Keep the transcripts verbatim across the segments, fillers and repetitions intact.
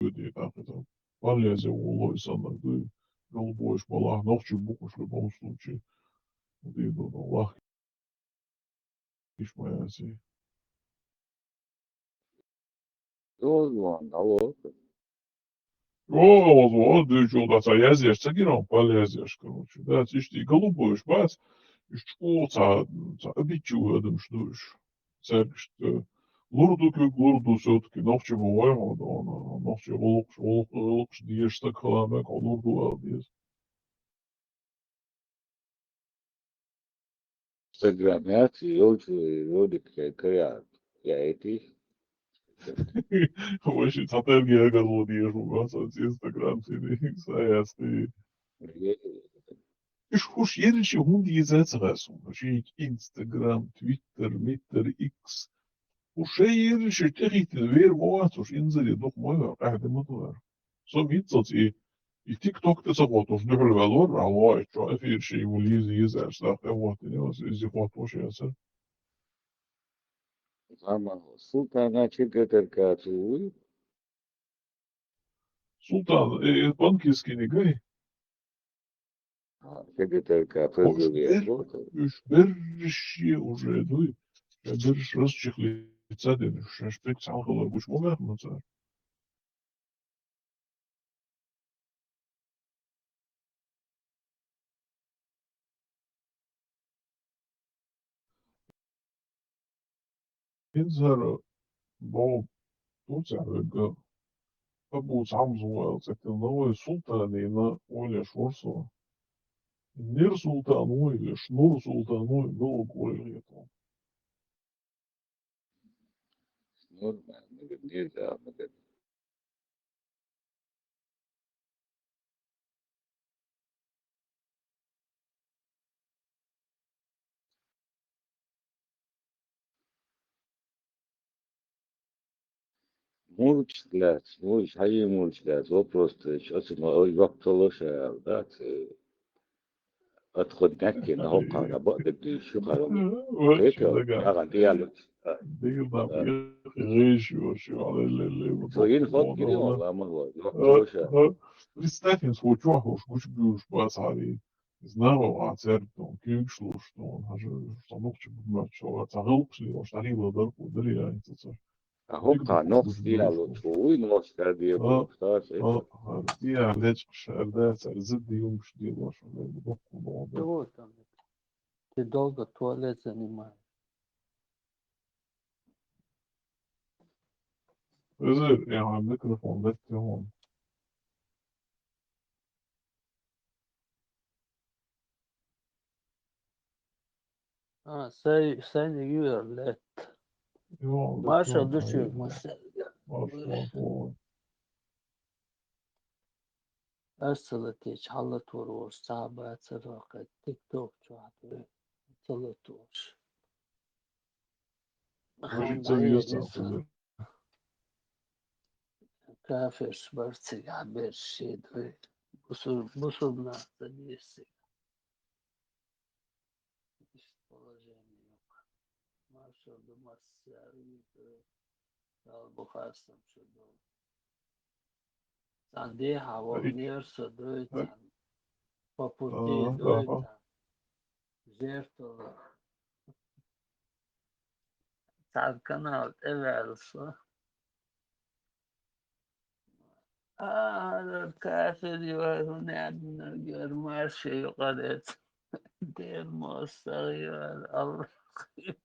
Де тӀаккха иза. Паллаза волу и санна дуй, голубой уьш балахь, нохчий бу-кх уьш в любом случае. Ди ду, ну, лахкиш ма яций. Йоза ван, алло. Йоза ван, дуьйцу, да, цхьа язъеш ца гира, паллаза язъеш, короче. Да, иштта и голубой уьш бац, уьш чӀогӀа цхьа, цхьа обидчивый адамаш ду уьш. Цаьрга иштта лур ду куьг, лур ду, всё-таки нохчий бу вай хьо, нохчий гӀуллакхаш, гӀуллакх-, гӀуллакхаш дезаш стаг хила мега, хьо лур ду ала деза. Инстаграм яц, йолчу ролик я кариар, я эти. Вай ши цхьа тайпа ягар ло дезаш ву, аса Инстаграм сиди, са яц кхи. Уьш хӀуш ерриш хӀунда еза ца хаьа суна? Ши Инстаграм, Твиттер, Миттер, Икс. ХӀуш шайн ерриш тӀехӀиттина вер ма вац, хӀуш инзаре дукха ма вер, къаьхьа де ма ду вер. Со митцалц и, и ТикТок тӀе ца хӀоттуш дуьхьал ваьллар, а вай чо эфир ши ву лиза еза аьлла, даккха тӀе хӀоттина, иза хӀоттуш яцара. Султана чекатарка цу вуй? Султан, э, э, банкирский не гай? А, чекатарка Уж пыргы вер, бер-, вот. Уж берриш уже дуй. Я берриш расчехлиться ден, уж шаш пек цхьалхалар гуч ма баьхна цара. ХӀинца хӀара боху дуьйцу хьоьга, Абу Цхьамза ву аьлла цӀе тиллина вай, Султанина ойлаш вара со. Нир Султан ву или Шнур Султан ву, муьлхарг ву или хетарехь. Шнур, ма, мегар, нир, а, мегар. Мурч лаьц, мурч, хьаье мурч лаьц, вопрос тыш, оцу ма, ой, жоп ца ло ша аьлла, да, ц-, Ат худ нехкина хӀокхарна бакъдерг дуьйцуш ю хӀара. Вай, вай, Эка, ши дага. АгӀан тӀе яьлла. Дигна А. ГӀийш йош ю, алелеле, Со йина хӀокху гири валла, ма валла, йохка А, йоша. А. Представь, хӀинца хӀу чохь хӀуш гучу буьйлуш бац хьарий. Иза нагӀо а цаьрга тхуна, куьйгаш луш тхуна, хьажа, сан мухча бумачо, ца гӀуллакхаш лелош, хьарий ла дарба дарий, а, хӀинца ца. А хӀокху нохчо дӀаяьллачо вуй, нохчо хӀара дегӀо, А, стаж, а, это. ХӀара дегӀо лечкъаш, хӀара да, цара зуда юнгаш дегӀош, хӀара доккху боху. Чего там? Ты долго в туалет занимаешь? Везир, я вам микрофон дать, я вам. А, сай, сайна юьар летта. Йо, Маша летта, души, ай. Маша. Маша, Маша. Ас ца латийча, хьалатор волуш цхьа а бацара, кхетта, тикток чохь дуй, ца латош. Маша, ца веза, ца веза. Кафирш бара цигахь берш шен дуй. Бусу-, бусурнах ца дийша цигахь. Иштта положение ю. Маршо ду массаьрга, Далла бу хастам шу ду. Цхьана дехьа вахнера со дуй, цхьана по пути дуй, цхьана жертва. Цхьана канал тӀеваьлла со. А, хӀара кафир ю, хӀара хӀун аьллинарг ю, хӀара марша юкъара эца. Дера моссагӀа ю, хӀара Аллах,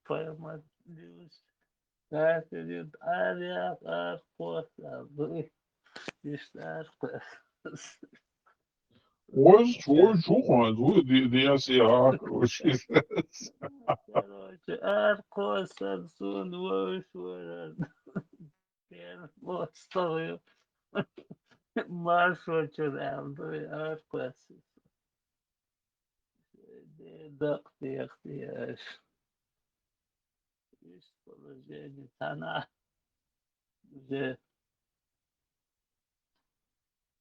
пайхамар луьйш. Кафир ю, ара яха, ара кхосса, дуй. Иштта ара кхосса. Вайша, вайша чу хьан, вай ди-, диаси а, короче. Короче, ара кхоссар суна вайша вара. Дера моссагӀа ю. Маршо чуьра аьлла дуй, ара кхоссар. Дера дакъа дехтий аша. Иштта положение цхьана. Уже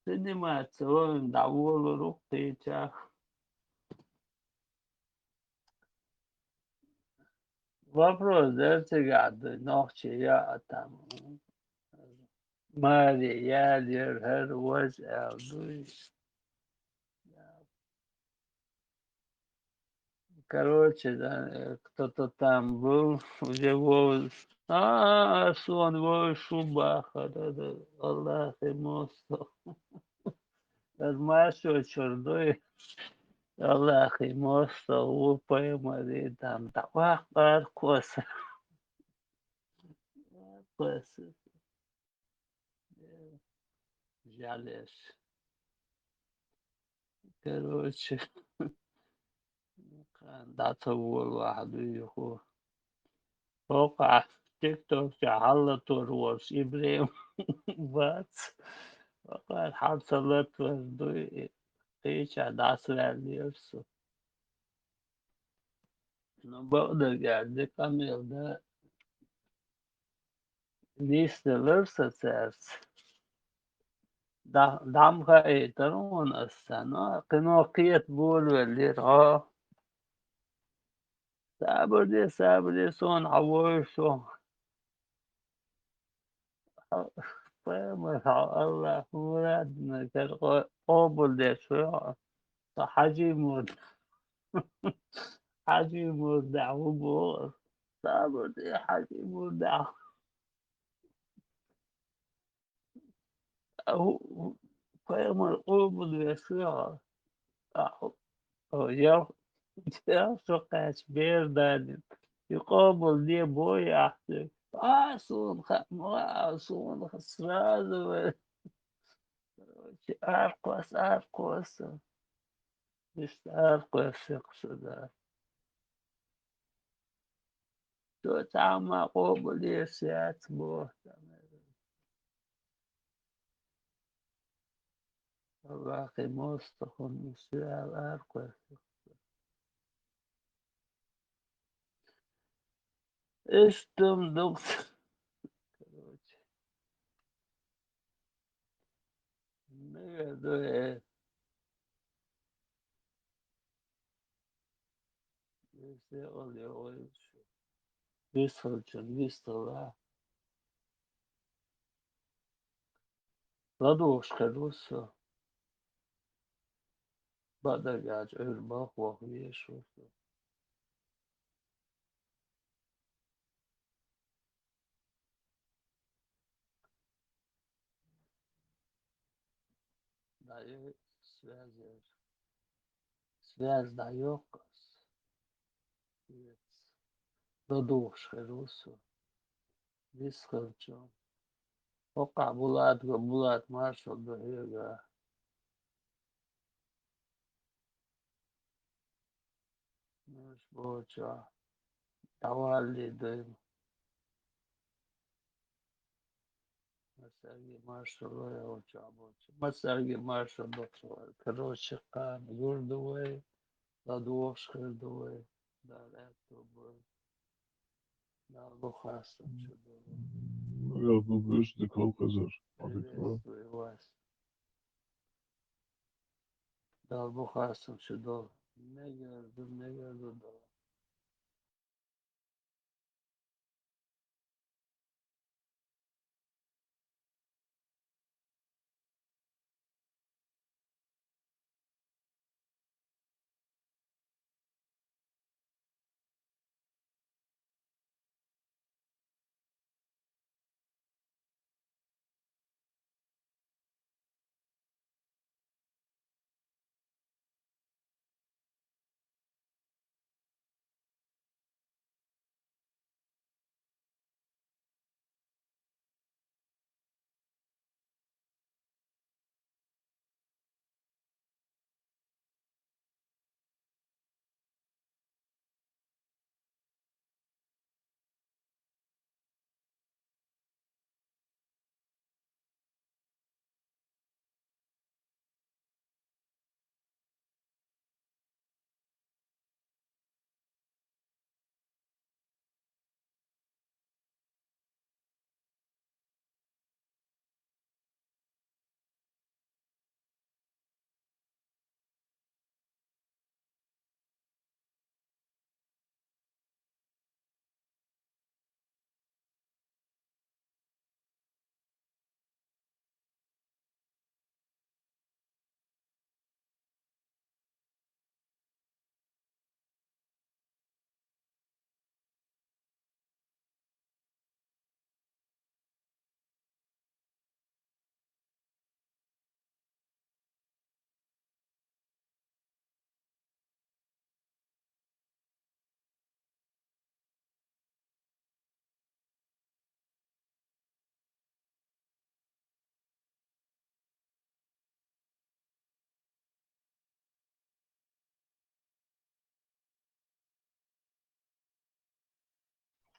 заниматься вайн дӀаволур ву кхечахь. Вопрос дара цигахь ду, нохчий я а там. Маре ял яр хӀара, важа аьлла дуй. Короче, да, э, кто-то там был, уже вов-, а, а, сон вов шу баха, да, да, Аллахи мостагӀа. Дар маршо чур дуй. Аллахи мостагӀа ву пайхамари там, да, вах, ар коса. Ар коса. Жалеш. Короче, кхана дӀа ца волавахь дуй хӀу. ХӀокхахь тикток чохь хьаллатор волуш ИбрахӀим вац. ХӀокхара хьал ца латвар дуй, кхечахь дӀасаваьллера со. Ну, бакъдерг аьлча, къамел дан нисделара сан цаьрца. ДӀа-, дӀа ма хаийтара хьуна ас царна, кхин кхета болавеллера хьо. Сабар де, сабар де, суна хьан вовшах. Пайхамар, хьо Аллахь мурадна кара къо-, къобалдеш ву хьо. Со хьажий мурд-, хьажий мурдаш ву боху. Сабар де, хьажий мурдаш. А хӀу-, хӀу-, пайхамар къобалвеш ву хьо. А хӀу-, хӀу-, ял-, ял со кхаьчча бер далийна. И къобалде бой ахь соьга. А, суна ха-, ма, суна ха-, сразу вай. Короче, аркхос, аркхос. Иштта аркхос сихха со да. Цо цхьа а ма къобалъеш яц боху. Аллахи мостагӀа хӀума шу аьлла аркхоьссина. Иштта-м ду-кх. Короче. Мегар ду, э. Вист хилчун вистхила. ЛадугӀуш хир ву со. Бакъдерг аьлча, Ӏуьйра балха ваха везаш ву со. ДӀайой связь. Связь дӀайоккху ас. ЛадугӀуш хир ву со. Вист хилчун. ХӀокхахь Булатга, Булат, маршалла ду хьоьга. Нуьш бохучохь дӀаваллий дуй. Массаьрга маршалла йолчохь бохучохь. Массаьрга маршалла бохучохь. Короче, кхана гур ду вай, ладугӀуш хир ду вай. Дала аьтто бойла. Дала бу хастам шу долу. Дала бу буьрса дика хазар. Приветствую вас. Дала бу хастам шу долу. Мегар ду, мегар ду Дала.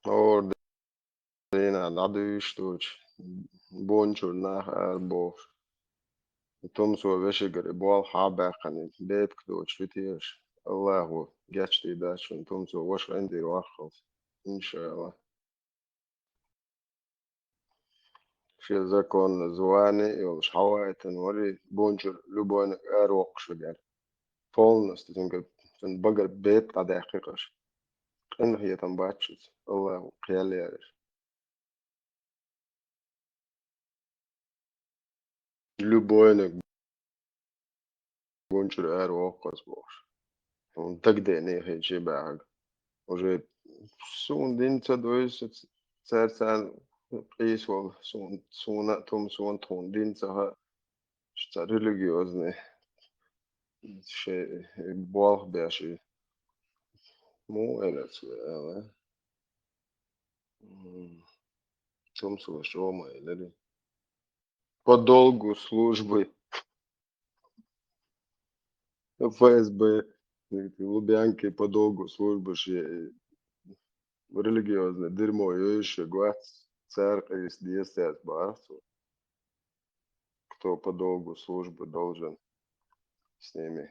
хӀора дийнахь дӀадуьйш доцуш, бунчуьра нах арабохуш. Тумсо вешигара и болх хьа а баьккхина, бепиг доцуш витийша. Аллахо гечдийр дац шуна, Тумсо ваша гӀиндийр ваккхалц. Иншалла. Шен законно звание йолуш хьаваийтина вара и бунчуьра любойниг аравоккхуш вигар. Полностью цуьнгара, цуьнан багара бепиг дӀадаьккхи кхаш. Къинхетам бац шуьца, Аллахо кхел яьлларш. Любойниг бунчуьра аравоккху ас бохуш. Хьуна дагадеана хилча баьхьаг. Уже суна дина ца дойса, цаьрца къийса волу, суна, суна а, Тумсона тхуна дина ца хаьа, ша ца религиозный, шайн болх беш и. Муха элира цо аьлла? М, Тумсо чӀогӀа ма элира. По долгу службы. ФСБ, Лубянки по долгу службы шен религиозное дерьмо йойши гуац, цара къийса деза цаьрца бахара цо. Кто по долгу службы должен с ними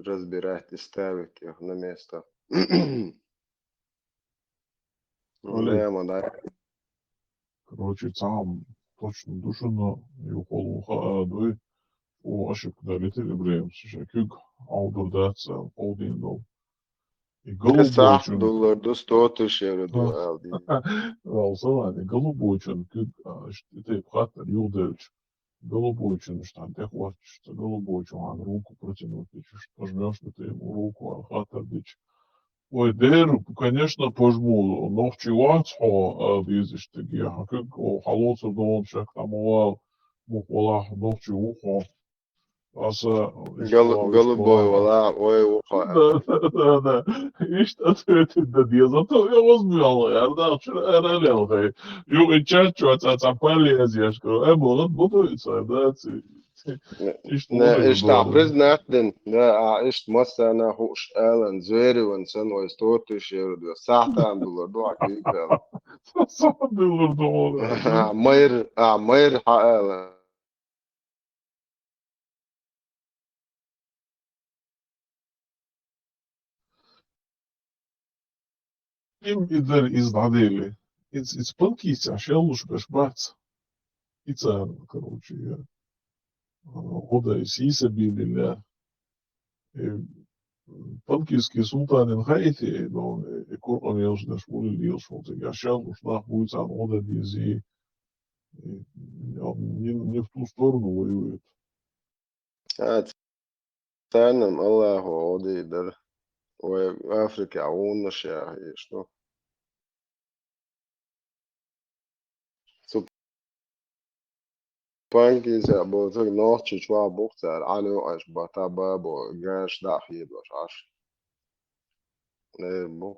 разбирать и ставить их на место. Олег. Короче, цхьа хӀума точно ду шуна, юххе ву хаа дуй, оха ошибка далийтира Ибрахимс, ша куьг хьовдур дац аьлла, кховдийна долу. И Ка сахьт голубойчун дуллар ду, сто тысяч евро ду аьлла дийна. Валсалан, и голубойчун куьг, а, ш-, и тайпа хаттар юхаделча, голубойчун уьш тхьана тӀехӀоттуш, цу голубойчун хьан руку протянуть дича, уьш пожмёшь ли ты ему руку, аьлла хаттар дича. Ой, дер, конечно, пожму, нохчи вац хьо, аьлла дезаш стаге, хьан куьг, о, хьалоцур догӀун шек, тхьамма вала, муха валахь, нохчи ву хьо. Аса, Гал-, голубой вала, ой, ву хьо. Да, да, да, да. Иштта ответить дан деза, а то я возьму, я, я, да, вчера, я, я, я, я. Ю, и чат, чё, ца, ца, полезешь, я скажу, э, может, буду, и ца, да, ц-, Не, иштта не, ву иштта деза. Признать дин, да, а иштта массарна хууш аьлла, Звереван санна вай сто тысяч евро ду, сахьтан дуллар ду, а куьйга аьлла. Сахьтан дуллар ду, а, майр, а, майр хьа аьлла. Им и дара иза дӀадели. Иза, иза панкийцехь шеллуш берш бац. Ица, короче, я, а, гӀо дай, сийсабилилла. И панкийский султанин хаийти, и дон, и Коркъан елшнаш вули лелаш волу цига. Я шеллуш нах буй царна гӀо дан дезий. И, я, не, не в ту сторону воюет. А, царна-м Аллахо гӀо дийр дара. Вай Африкехь гӀуннаш яхьа еш ду. Цу панкийцехь боцург нохчий чохь бу-кх цара, Ӏаьнан юкъаш бата бабо, гаш дӀа а хедош Ӏаш. Эр бу.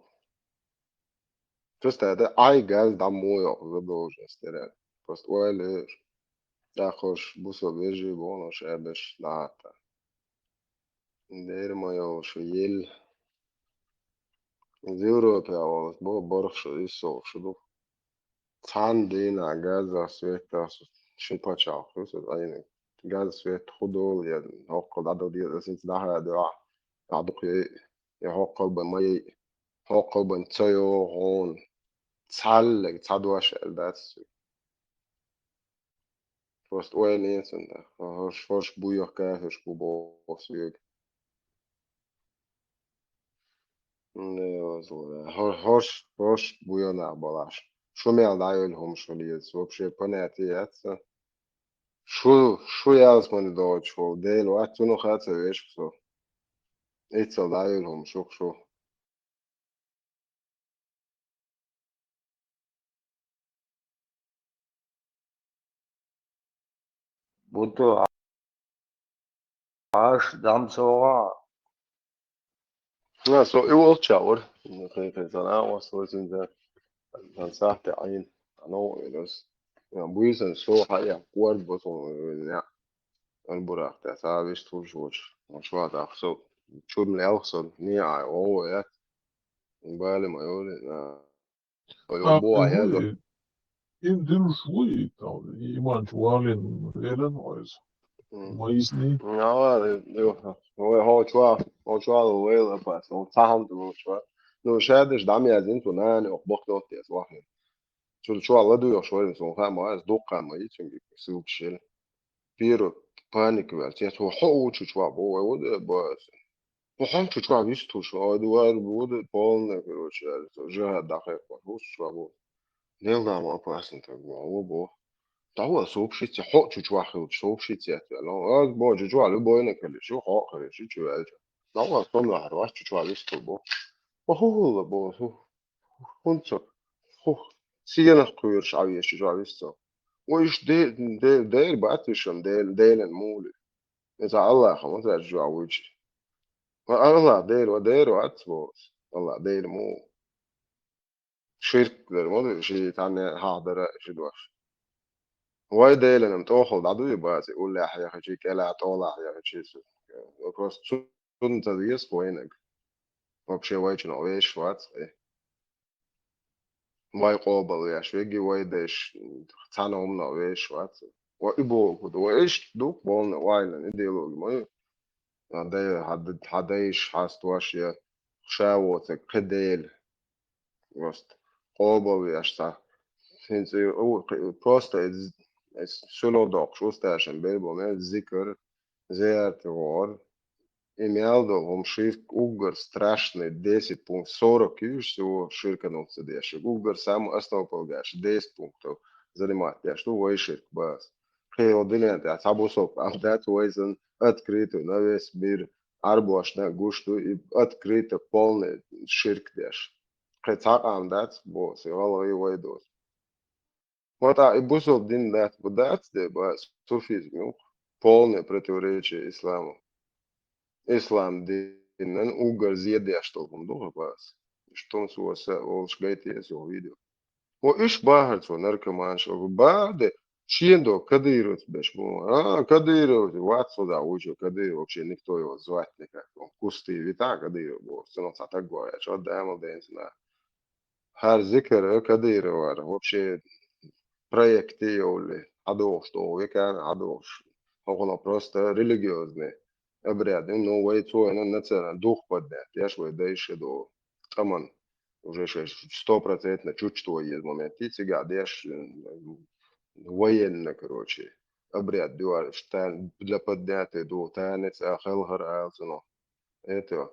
Просто это Ӏай газ дӀа мо йоккху задолженность дерг. Просто ойла еш. ТӀаккха уьш бусалба вежарий бохуш, аьбеш дӀахӀатта. Дера ма йолуш, ел. Из Европехь волуш бо, барх шу, иссалгӀа шу ду. Цхьана дийнахь газах, светах ши пачхьалкх ю со Ӏийна. Газ, свет хӀун долу, я хӀоккхул дӀадала деза, ас хӀинца дӀахаьа дуьхьа, дӀадукха яй, я хӀоккхул бан ма яй, хӀоккхул бан ца йогӀу хьуна. Цхьаьллиг, цхьа дош аьлла дац ас. Просто ойла ецан да. ХӀорш, хӀорш буйох кафеш бу боху соьга. Не, хӀор-, хӀорш, хӀорш буйонах балаш. Шу мел дӀайолу хӀума шу леза. Вообще понятие яц сан. Шу, шу ялсамане доцуш волу Дела вац, цунах а ца вешах со. Иццал дӀайолу хӀума шух шу. Буду Ӏаш дамсогӀа. На, со и волча вара. Кхин-кхин сан а васвар синца. Сан сахьте Ӏийна. Ано ирас. Буьйсан со хьаэхна, корд бо сон вина. Ан бурах тӀе, ца виш туш воч. Ма шуа даха со. Чурм лелх сон. Не ай, о, я. Бали ма йоли, на. Ой, а, бо, а я, и, им дилуш вуй, там, иманчу валин велан ойз. М. Ма изни. Ага, ё, ой, хо чуа, хо чуа вел апас, хо цахам ду чуа. Ну, шадеш дам я зин ту нани, ох, бохтот я, вахин. Чу чуа ладу ё шой, сон хама, аз дукка ма ичинги, силк шел. Пиру паник вел, те хо учу чуа, бо, ой, вот, э, бо, Мухьаммад чучуа вистуш, ой, дуар буду полный, короче, жага дахе, хус чуа бу. Нел дама опасно так бу, о, бо. Тава сообщите, хо чучуа хил, сообщите, ну, а, бо, чучуа любой на кали, шу хо кали, шу чуа. Тава сон ла, вас чучуа висту бо. Охула бо, ху. Хунцо. Ху. Сиена куйр шави чучуа висту. Ой, иш де, де, де, батишам, де, делен мули. Иза Аллаха ма зар жуа вуч. Ва Аллах дер, ва дер, ва ац вос. Аллах дер му. Ширк дер му, ши тане хадара, ши дош. Вай деленам тохол даду и бази, уллях яхачи, кела толах яхачи су. Вопрос цун та вес войнаг. Вообще вай чуно веш вац, э. Вай къобал веш, веги вай деш, цана умна веш вац. Ва и богу, ва иш дук волна вайна, и делоги мой. А дай, хад-, хадайш, хастваш я, хшавоца, кедел. Просто къобал веш са. Синц, у, к-, просто из, из суло докш, усташен бер, бо мен зикр, зиярат гор. И мял дол, хом ширк угар страшный, десять пункт, сорок юж всего ширка нуца дешик. Угар самый основополагающий, десять пунктов занимать деш, ну, вай ширк бас. Хел дилен, да, сабусоп, а да, вайзан открытый на весь мир, арбуашна гушту и открыто полный ширк деш. Хе цакъам дац, бо, си гал вай вай дос. Вот, а и бусул дин дац, бу дац, де, ба, суфизм, юх, полное противоречие исламу. Ислам диннен угар зиедеш толкун духа бас. Что он суаса, олш гайти я сё видео. О, иш бахар цо наркоман шо, ба, де, шиен до Кадыров беш, бу, а, Кадыров, ват сюда, учу, Кадыров, вообще никто его звать никак. Он кусты вита Кадыров, бу, сынок, а так говорят, что даймал дэнс на. Хар зикр Кадыровар, вообще проекты ёли, адох, что векан, адох. Около просто религиозный обряд. Ну, вай цо, ну, национальный дух поднять, я ж вай дальше до таман. Уже шесть, стопроцентно чуть что есть момент. И сега деш, э, военно, короче, обряд, дюар, штан, для поднятия до танец, а хелгар айлсуно. Это,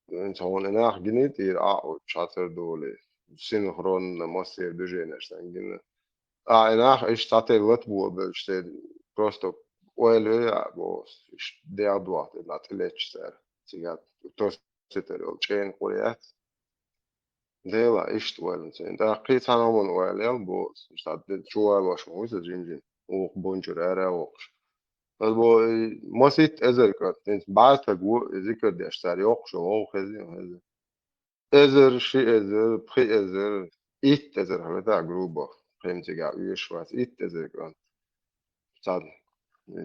инцон инах гинит ир а чатер доли. Синхронно массир движение штан гинит. А инах иш цатер лат буо бельчтен просто ойле я бо иш деа дуат на тилечсер. Сигат то сетер ол чен курят. Дела иш туален сен. Да кит ханомон ойлел бо иш цат чуа баш муйса жинжин. Ух бончур ара ух. Аз бо масит эзер кат. Тенс баста гу зикр деш сар ёх шо ох эзер. Эзер, ши эзер, пхи эзер, ит эзер, хавета грубо. Хемтига уеш вас, ит эзер кан. Сад,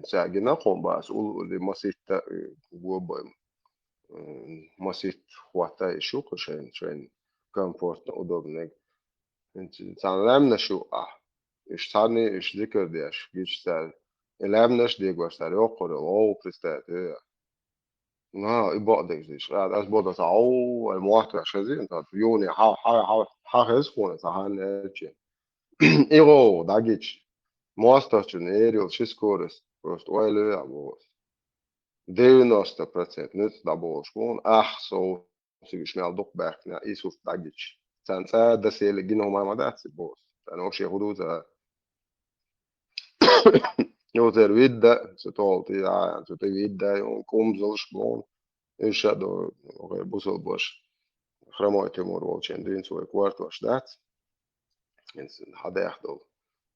са гина кон бас, ул, ул маситта, э, гуобай. Э, масит хвата и шука шен, шен комфортно, удобно. Сан лемна шу а. Иш сани, иш зикр деш, гич сар. И лемнаш дегваш сар, ёккур, о, представь, э. На, и бо дегдиш. А, аз бо да са, о, ай муахта шази, та юни, ха, ха, ха, ха, хез хуна, са хан, э, чи. И го, да гич. Муаста чу не эрил, ши скорость. Просто, ой, ле, а, бо. Девяносто процентов, ну, да, бо, шкон, ах, со, сигиш мял дук бахна, и суф да гич. Сан ца, да сели, гино, мама, да, си, бо. Сан вообще худу, за. Йозер видда, се толти, а, се те видда, он кумзал шмон. И шадо, окей, бусал бош. Хромой Тимур волчен, дин свой кварт ваш дац. Хадех дол.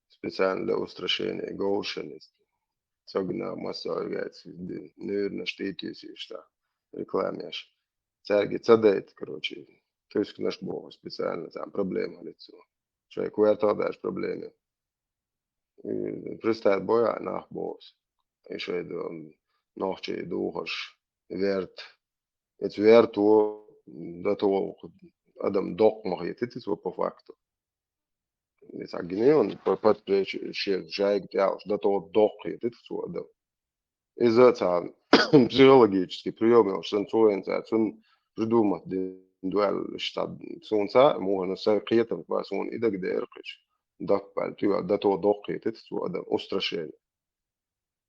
Специально для устрашения, гоушен. Согна массовый вец, нюрна штики, си шта. Рекламеш. Церги цадейт, короче. То есть наш бог специально там проблема лицо. Человек кварт даже проблема. И представь, боя нах бос. И шо иду нохчи духаш верт. Эц верт во до того, адам док мах етитис во по факту. Иза гинийон, под плечи шен жайга тӀаьллаш, да то доккхетит цо адам. Иза цхьа психологический приём йолуш санна цо йина цара, цунна придумать дина дуьйлуш цхьа, суна цхьа а мухана сайн кхетам ба, суна и дагадеара кхича. Даккхал, туьйхьал, да то доккхетит цо адам, устрашение.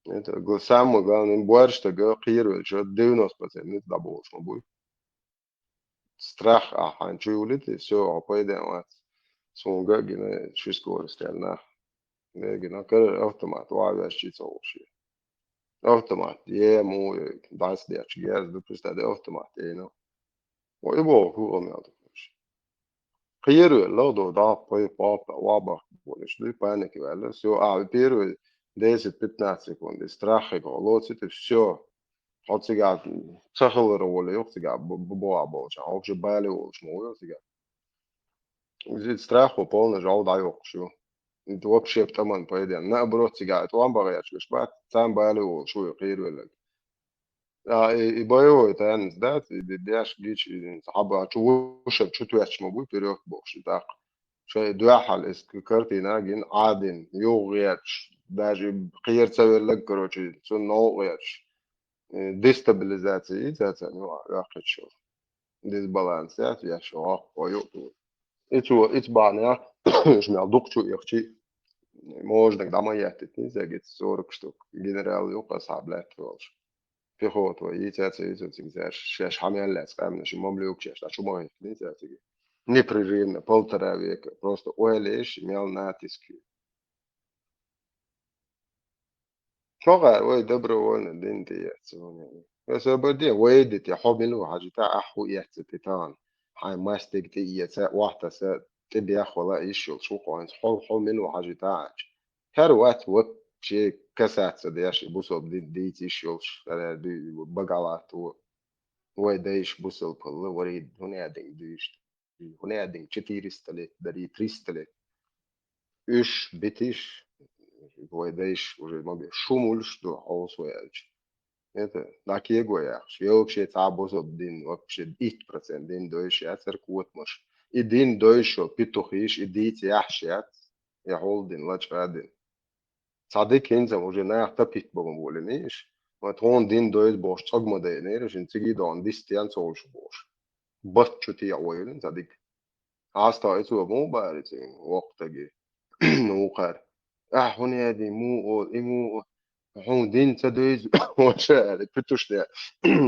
Это гла-, самое главное, боьрша стага кхеравелча, девяносто процент низ дӀаболуш ма буй. Страх ахь хьайна чу юлийта, всё, хьо пайден вац. Суна га а гина, ши скорость аьлла нах. Ме а гина, кара автомат, ваха ваьшчий ца хууш. Автомат, е, мо, е, дӀасадечу герз ду, пусть автомат, е, ну. Ой, и боху, хӀу а мел ду, конечно. Кхеравелла, до, да, пай, папа, ва бах, болуш, дуй, паника ваьлла. Всё, а, первые десять-пятнадцать секунд, и страх, и голод, это всё. Хьо цигахь ца хилар волу юха цигахь б-, б-, боху болчу, хьо вообще бале волуш ма ву цигахь. Иза страх ву полна жов дӀайоккхуш ю. Иза вообще тӀаман пайден. Наоборот, цигахь тӀом бан гӀерташ бац, царна бале волуш ву и кхеравелларг. А, и, и боевой танец, да, и де-, деш гича, и хьаба чу вушаб чу тоьттуш ма буй, вперёд бохуш, и тӀаккха. Шайн дуьхьал иза к-, картина гина, Ӏадина, юха гӀерташ, даже и кхера ца велларг, короче, цунна новкъа гӀерташ. Э, дестабилизация йийца царна, ну, а, ваьккхича. Дисбаланс яц, я шо, хьо, хьо юкъа. И цо, и ца бахьанехь, уьш мел дукха чу ихчи, можнаг дӀа ма еттитний, зегица сорок штук. Генерал юкъа асхьаб лаьттар волуш. Пехота вай, йийца ца йийца цига цаьрша, шаьш хьан мел лаьцна къаьмнаш, и мамлюкаш шаьш, дӀа чу ма хӀиттиний цаьрца цига. Непрерывно, полтора века, просто ойла еш, мел натиск ю. Чохь а вай добровольно дин тӀеэцна ву. Аса баде, вай де те, хьо мила ву хьажита, ахь хӀу эцна те тахана. Хьайн мастиг тӀеэца, охьатаса, тӀебехвала йиш йолуш ву хьо, хьо, хьо мила ву хьажита аьлча. ХӀара вац вообще касаться деш, и бусалба дин дийца йиш йолуш, хӀара дуй-, багалат ву. Вай дайша бусалба хилла, вари, хӀун яа дин дуьйш. ХӀун яа дин четыреста лет, дари триста лет. Уьш битиш, вай дайша уже ма бе-, шу муьлш ду хьовса вай аьлча. Это, дӀакего яхаш. Я вообще цхьа бусалба дин, вообще итт процент дин дойш яцара котамаш. И дин дойш йолу петухиш, и дийца яхьаш яц, я хьул дин, лачкъа дин. Цхьа дика хӀинца уже нах тапитта бан болуш иш. Ма тхуна дин дойза бохуш, цӀог ма дайнера, шин цига а дохна, дистен ца гӀуш бохуш. Бат чу текъа вайна цхьа дика. Хьаста и цо муха баьрри цуьнга, воккха стаге? Вукхара. Ахь хӀун яа дин, муха олу, и муха олу? Хьуна дин ца дойза, ваша аьлла, петушне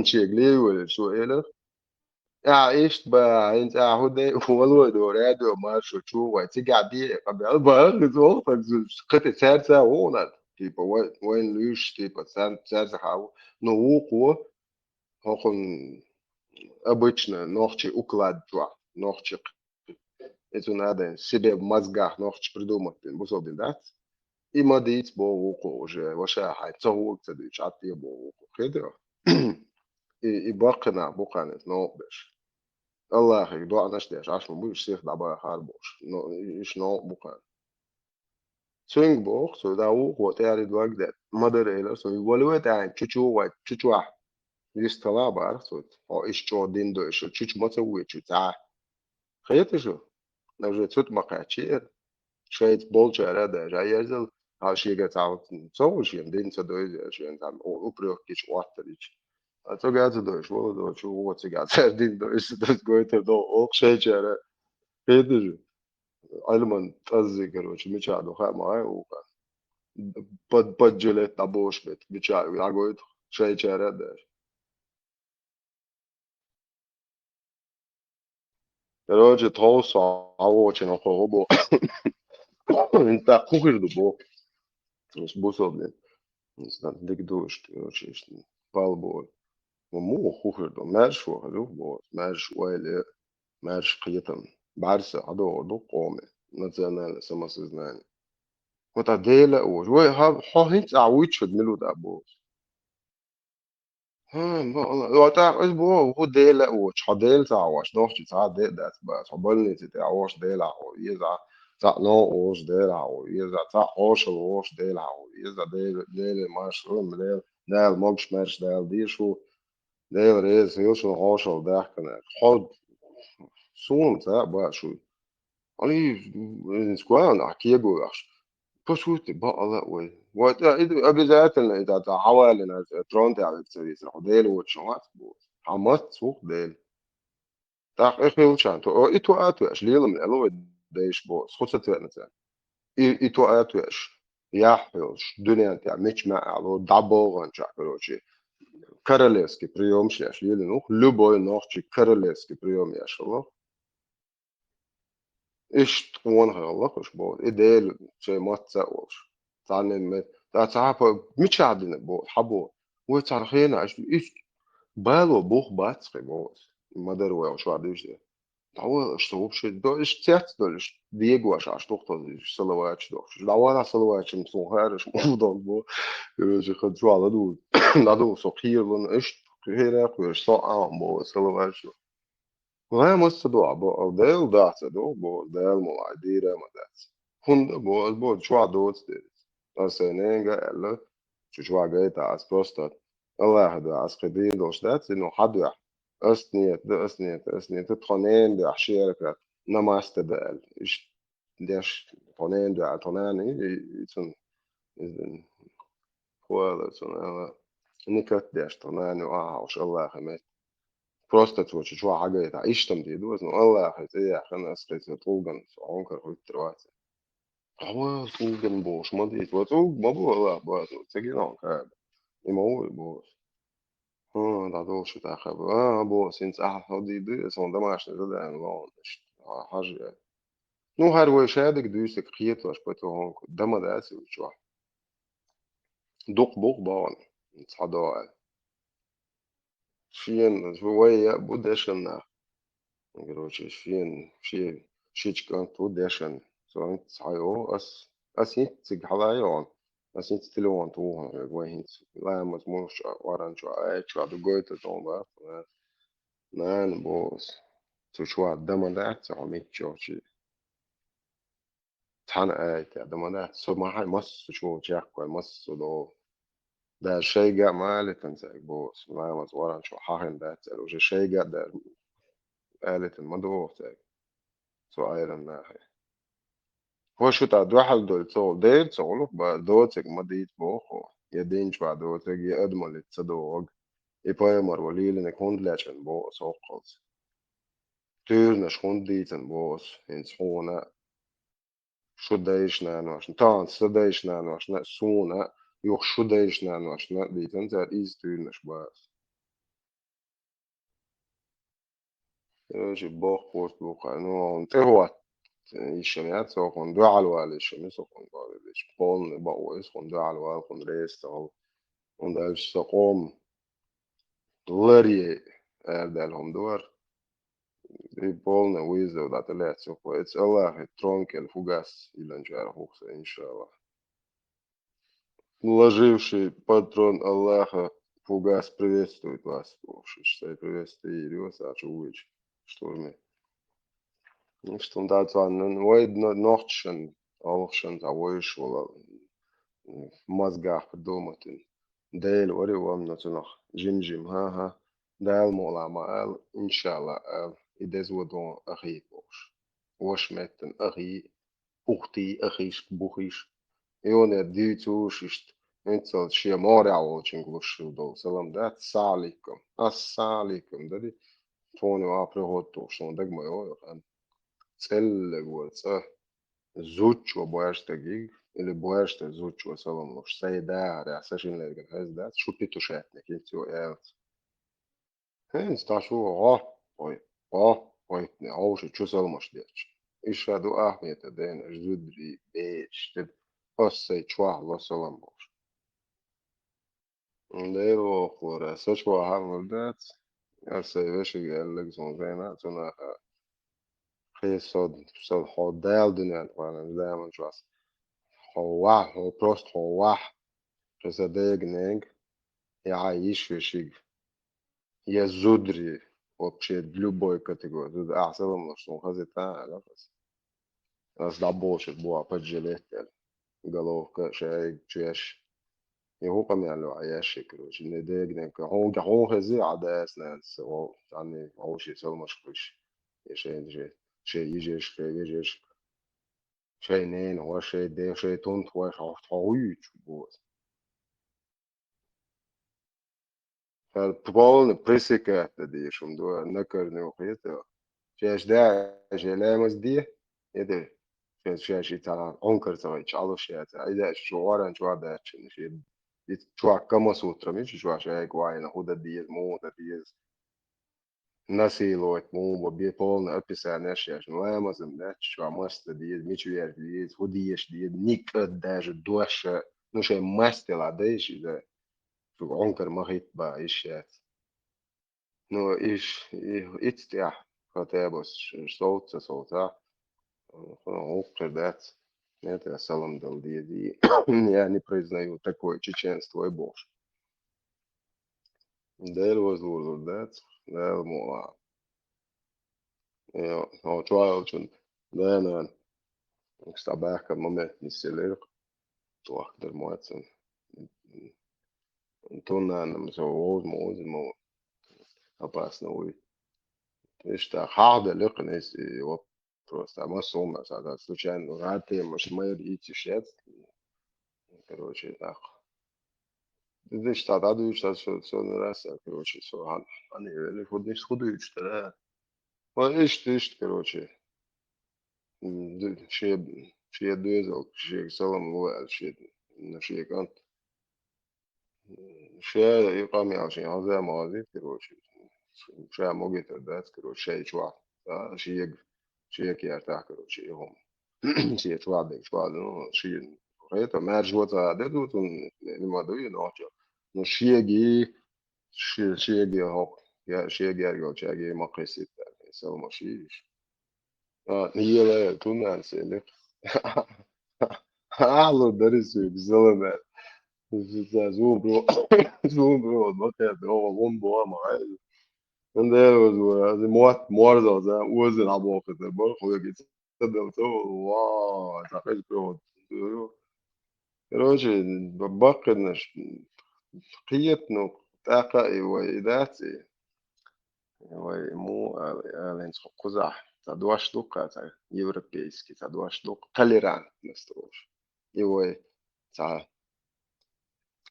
шега левелира, цо элира. Ахь иштта бан, хӀинца ахь хӀун дай, валой дора, аьдо маршо чу вай, цигахь бе, къамел бан, иза олу, так, кхата цаьрца а вогӀу над, типа, вай, вайн луьйш, типа, цаьр-, цаьрца хьа ву. Ну, вукхо, хӀокхун обычно нохчи уклад чохь, нохчи И цу надо себе в мозгах нохчи придумать бина, бусалба дин дац. И ма дийца боху вукхо уже, ваша хьайн ца гӀуллакх ца дуьйцу, Ӏад те боху вукхо. Хетара? И, и баккхий нах бу кхарна иза новкъа беш. Аллахьига доӀанаш деш, Ӏаш ма бу, уьш сиха дӀабахар бохуш. Но, и, уьш новкъа бу кхарна. Цуьнга боху, цо да вукхо тӀаьхьа дог дер. Ма дара элира, со валой тӀаьхьа чу-чу вай, чу-чохь. Вистхила а бахара цо. Хьо иштта чӀогӀа дин дойша, чу-чу ма ца вуьйчу цхьа. Хета шу? Уже цу тӀа ма кхаьччи эр. Шайца болчара а даже, а ерзал, хьал шега цхьа ца гӀу шен, дин ца дойза, шен там у-, упрёк гича, оттарича. А цо га ца дойша, вала дочу, вон цига цара дин дойша, дас гойтар до, оха шайчара. Хета шу? Ӏилман тӀаззи, короче, мичахь ду хаа ма гӀай вукхар. Под-, поджилет дӀабош бет, мичахь дӀагойту шайчара а даже. Короче, тховса хьан вочун хӀо бо. ХӀинца тӀаккха хӀун хир ду бо? Ас бусалба дин. ХӀинца дика ду иштта, короче, иштта пал бо. Ма муха хӀун хир ду? Маьрша вахар ю бо. Маьрша ойла, маьрша кхетам. БӀаьрса хьадогӀур ду къоме. Национальное самосознание. Вот а Дела а вожа. Вай, хьо, хьо хӀинца а вуьйцуш мила ву тӀаккха бо? ХӀа, бо-, ва тӀаккха иза боху, хӀу Дела а воцуш, хьо Дела ца хьош, нохчи цхьа а де а дац бац, хьо больнице тӀе хьош Дела хьо веза, цхьаъ новкъа волуш Дела хьо веза, цхьаъ хьошалла волуш Дела хьо веза, Дела, Дела марш, Дела, Дала могуш-маьрша Дала дийша ву, Дела реза хила шуна хьошалла даьхкина. Хьо суна ца а бац шу. Они, м, скоро нах кего ваш. По сути, бакъ ала вай. Вот, э, и обязательно это, это хьавалина, э, трон тӀехь вега ца висира. Хьо Дела воцуш вац боху. Хьан мац ву Дела. ТӀаккха и хилчахьана, то, и тоа а тоьаш, лелам лело вай дайша боху, хӀу ца тоьъна царна. И, и тоа а тоьаш, яхь хьоьлуш, дуьнен тӀехь мича маьӀӀехь ло, дӀабогӀанчохь, короче, королевский приёмаш еш лелина ву, любой нохчий королевский приём еш хилла. Иштта къонахий хилла уьш боху, и Дела шайн мацца а волуш. Цхьанна ме-, ткъа цхьа а по-, мичахь дина боху, хьан боху? Вай цхьана хенахь, иштта, иштта бало бух бац кхин боху. Ма дара вай чохь дуьйцу. ДӀавала аша, со вообще, до, иштта цец долуш, дегош Ӏаш тухтаза, салаваташ дохуш. ДӀавала салаваташ, суна хаьара, аша муха долу боху. Короче, хан чохь ладугӀу, ладугӀу со кхералун, иштта кхера а кхоьруш, со а ма боху, салаваташ дохуш. Ламаз ца до, бо-, Дела дахь ца до, бо-, Дела ма вай, дийра ма дац. ХӀунда бо-, ас бо-, чохь доцу дерриг. Ас сайн ненга аьлла, чу чохь гайта ас просто Аллахьа дуьхьа ас кхин дийр долуш дац, ну хьан дуьхьа? Ас нет, да, ас нет, ас нет, тхо ненан дуьхьа шеракат намаз та да аьлла. Иштта деш, тхо ненан дуьхьа, тхо нана, и, и, и цунна, и, и, хвала цунна, ала, никат деш, тхо нана ю ахьа, уш Аллахьа мет. Просто цо чу чохь хьагайта, иштта ма дийр ду ас, ну, Аллахье цӀе яьккхина ас кхин ца тӀулган, со хьуна кара хӀуьттур вац. Хьо ва цӀулган бохуш ма дийца, ва цӀулг ма бу Аллахь базо, ца гина хьуна кара. И ма ву и боху. ХӀун, дӀадолуш шу тӀаккха бу. А, боху, синца ахьа хьо дийр ду, аса хьуна домашний задание лоӀун иштта. А, хьажа. Ну, хӀара вай шадерг дуьйцург кхетош, пату хьуна, дама дац и чохь. Дукха бух бахана, цхьа догӀа. Шена, вай яа бу дешан нах. Короче, шена, шен, шича кӀант ву дешан. Со хӀинца схьайо, ас, ас хӀинца цига хьала а йогӀун. Ас хӀинца телефон тухун хьоьга, вай хӀинца ламаз муш чохь, варан чохь, ай чохь ду гойту тхуна бац. Нана боху ас. Цу чохь дама дац, хьо миччо чи. Цхьана аятехь дан ма дац, со ма хьай массо чу чекхвай, массо догӀу. Даже шайга а ма алитан цаьрга боху, ламаз варан чу хьахина дац цаьрга, уже шайга а даже алитан ма догӀу цаьрга. Со Ӏайран нахе. Хьо шу тӀа дуьхьал долу ца гӀо-, дера ца гӀуллакх ба-, доцург ма дийца боху, я динчу бахь доцург, я адамаллица ца догӀург. И пайхамар ван лелиниг хӀунда лечкъина боху аса хӀоккхалц? Туьйранаш хӀунда дийцина боху аса хӀинца хьуна? Шу дайша наношна, тахана сан дайша наношна, суна, юха шу дайша наношна дийцина цара иза туьйранаш бац. Короче, боху пост бу кхара, ну, хьуна тӀехӀотта йиш яц, со хьуна дуьхьал вала йиш яц, со хьуна боху, полный бакъо иза, хьуна дуьхьал вала, хьуна реза ца хила. ХӀунда аьлча со къоман ларъе арадаьлла хӀума ду хӀара. И полный вызов дӀа тӀе лаьцна ю-кх вай. Эца Аллахье трон кӀел фугас йиллинчарах ву-кх со, иншаллахь. Ложивший патрон Аллаха фугас приветствует вас, бохуш. Иштта сайн приветствие йийр ю аса чу вуьйчу штурме. Иштта хӀума дац ванна, вай но-, нохчашан, олхашан цхьа вуьйш вала, мозгах придумать вина. Дела вари вамна цунах жим-жим, хӀан-хӀа. Дала мукъ лахь ма ала, иншалла, ала, и деза вон ахий бохуш. Ваша меттан ахий, ухтий, ахийшка, бухийш. Ионе дуьйцуш иштта, хӀинццалц шен могӀарехь волчуьнга луш хила долу салам дац, салам алейкум. Ассалам алейкум, дади. Тхуна юкъа приход тухуш, суна дага ма йогӀу хан. ЦӀеллиг вара цӀа. Зудчо боьрша стаг йига, или боьрша стаг зудчо салам луш, сайн дахарехь са шина лерган хезна дац, шу петушатник, хӀинца йо аьллац. ХӀинца тхьа шу гӀо, гӀой, гӀо, гӀойтне, гӀовша чу саламаш детташ. Иша ду ахмета дена, зударий, бераш, дед, ас сайн чохь ло салам бохуш. Дела воккхалара, са чохь хьан лур дац, ас сайн вешига аьлларг суна зайна, цунах а. Кхин со, со хьо Дала дуьнен тӀе ванан заман чохь. Хьо вахь, хьо просто хьо вахь. Кхин сан дега-ненга, я хьан йиш-вешига, я зударий, вообще любой категории. Зуда ахь салам луш, суна хазита аьлла ас. Ас дӀаболчуьра боху поджилет аьлла. Головка, шайга, чеш. Я хӀун къамел ю хьан еш, короче, не дега-ненга. Хьуна, хьуна хезий, хьан дас-нанас, цхьанне вовшийн салмаш хуьйш. Я шайн, шайн, шайн йижаршка, шайн вежаршка. Шайн ненахоша, шайн де-, шайн тунтахоша, хьо, хьо хӀуьйчу бу. ХӀара полный пресекать дан дезаш хӀума ду, накарный хета. Шаьш да, шаьш лаьмас де, это, шаьш, шаьш и цхьа Ӏункар ца гӀайча, Ӏалуш яц, и даьча чу, оранча чу даьча, ши, и чу Камасутра, мича чу шайга вайна, хӀу дан деза, муха дан деза. Насиловать, муха бе полный описание шаьш, лаьмас-м даьча чу, мас дан деза, мича вер деза, хӀу деша деза, никъ а даже доша, ну, шайн мастила дайша иза. Цу Ӏункар ма хитта ба, иш яц. Ну, иш, и, иццехь, хотя бы с-, ш-, совца, совца, хӀу-, хӀу-, хӀу-, хӀу-, хир дац. Это салам дала деза. Я не признаю такое чеченство, и бохуш. Дела вазлур дац, Дела мукъа. Йо, хьо чохь йолчун, да, нана. Ста баьхка момент нисъелира. Тохкар моцан. Тун нанам со вовза, ма вовза, ма опасно вуй. Иштта хьахделира кхин иза и вопрос. А массо а хӀума ца дац, случайно, гӀаттемаш майра ийциш яц. Короче, так. Диш та дӀадуьйцуш, та со, со на раз, короче, со хьан, хьан и вели, худниш худуьйцуш тара. Ва иштта, иштта, короче. М, ду-, шен, шен доьзал, шега салам ло аьлла, шен, на шен кӀант. Ша и къамел шен хьалза ма хьалзийта, короче. Ша могитар дац, короче, шай чохь. А, шега, шега кертахь, короче, и хӀума. Шен чохь дерг чохь, ну, шен хета, маьрша ваца а де ду, цунна нима ду, и нохчо. Ну, шеги, ше-, шеги хӀокху, я, шега гергал чаьги ма кхиссийтта, салма шийш. А, ела, туннан сели. Алло, дари суьйга, заламе. Зубру, зубру, ма кхета, о, вон боа ма хай. Ан дера вазура, аз мотт морзал, за, оза на боху, за, бор, хуя гиц. Ца дал, ца, ва, ца хеза пехот. Короче, ба-, баккхинаш, кхетну, тӀаккха и вай, и дац и. Вай, му, ала, алин цхьа кхузахь, ца дош дукха, ца европейский, ца дош дукха, толерантность олуш. И вай, ца,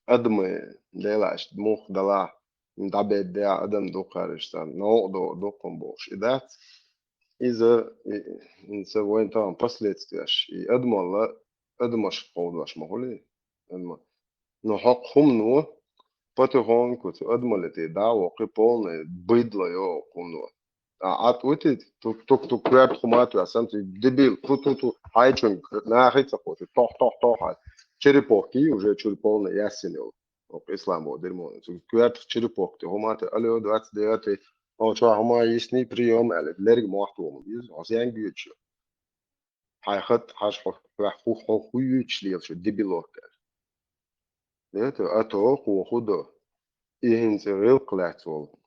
адамы, делаш, мух дала, дӀабедда адам дукхараш, ца, новкъа до, дукхун бохуш, и дац. Иза, и, и ца вайн тахана последствияш, и адамалла, адамаш кховдош ма хуьлий? Адма-, ну, хӀокху хӀумано, потихоньку цу адамалла тӀе дӀа а воккхий, полный быдло йо хӀокху хӀумано. А, атӀа витий, тук-, тук-, тук, коьрта хӀума а тоьхна, сан ца дебил, ту-ту-ту, хьайчунга нахе а ца кхочу, тох, тох, тох, хьай. Черепахи уже чуьра полный яьссина йолу. ХӀокху ислам боху дерьмо. Цу коьртах черепахи тӀе хӀума а тоьхна, алло, двадцать девятый, о, чохь хӀума йисний приём, аьлла, лерга мохь тома беза, хьо сенга гоьдуш ю? Хьайн хатта хьажа хьо, хьо, хьо, хьо хӀун юьйцуш лела шу, дебилок аьлла. Это, а то кхо хӀу до. И хӀинца гӀиллакх лаьцна волу.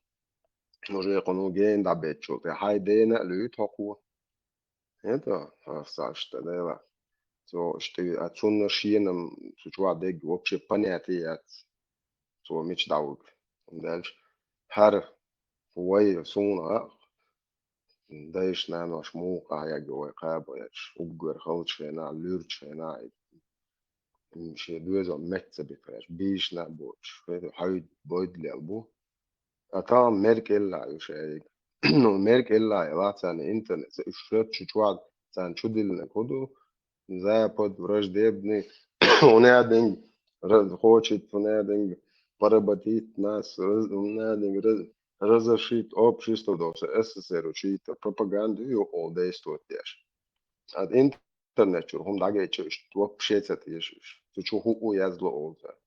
Уже кхуьнан гена дӀабеттачул тӀе хьайн дена а луьйту хьо кхо. Это, хьо саш тӀе дела. Цо иштта, а цунна шена-м цу чохь дерг вообще понятие яц. Цо мича дӀавуьгу. Дальше. ХӀара вай суна а, дайша-наноша муха къахьегна вай кхаба еш, уггар халчу хенахь, луьрачу хенахь, м, шен доьзал метта ца битараш, бийшина а боцуш, хьайда бойда лел бу. А тахана мер кӀеллахь ю шайга. Ну, мер кӀеллахь елахь царна интернет, уьш шоьтачу чохь царна чу диллинарг хӀун ду? Запад враждебный, у нас один раз хочет, у нас один поработить нас, раз-, у нас один раз-, разрешить общество, да, всё, СССР учить, пропаганда и ол действовать деш. А интернет чуьра хӀума дӀагайча, уьш вообще ца теша уьш. Цу чу хӀуъу яздо олу цара.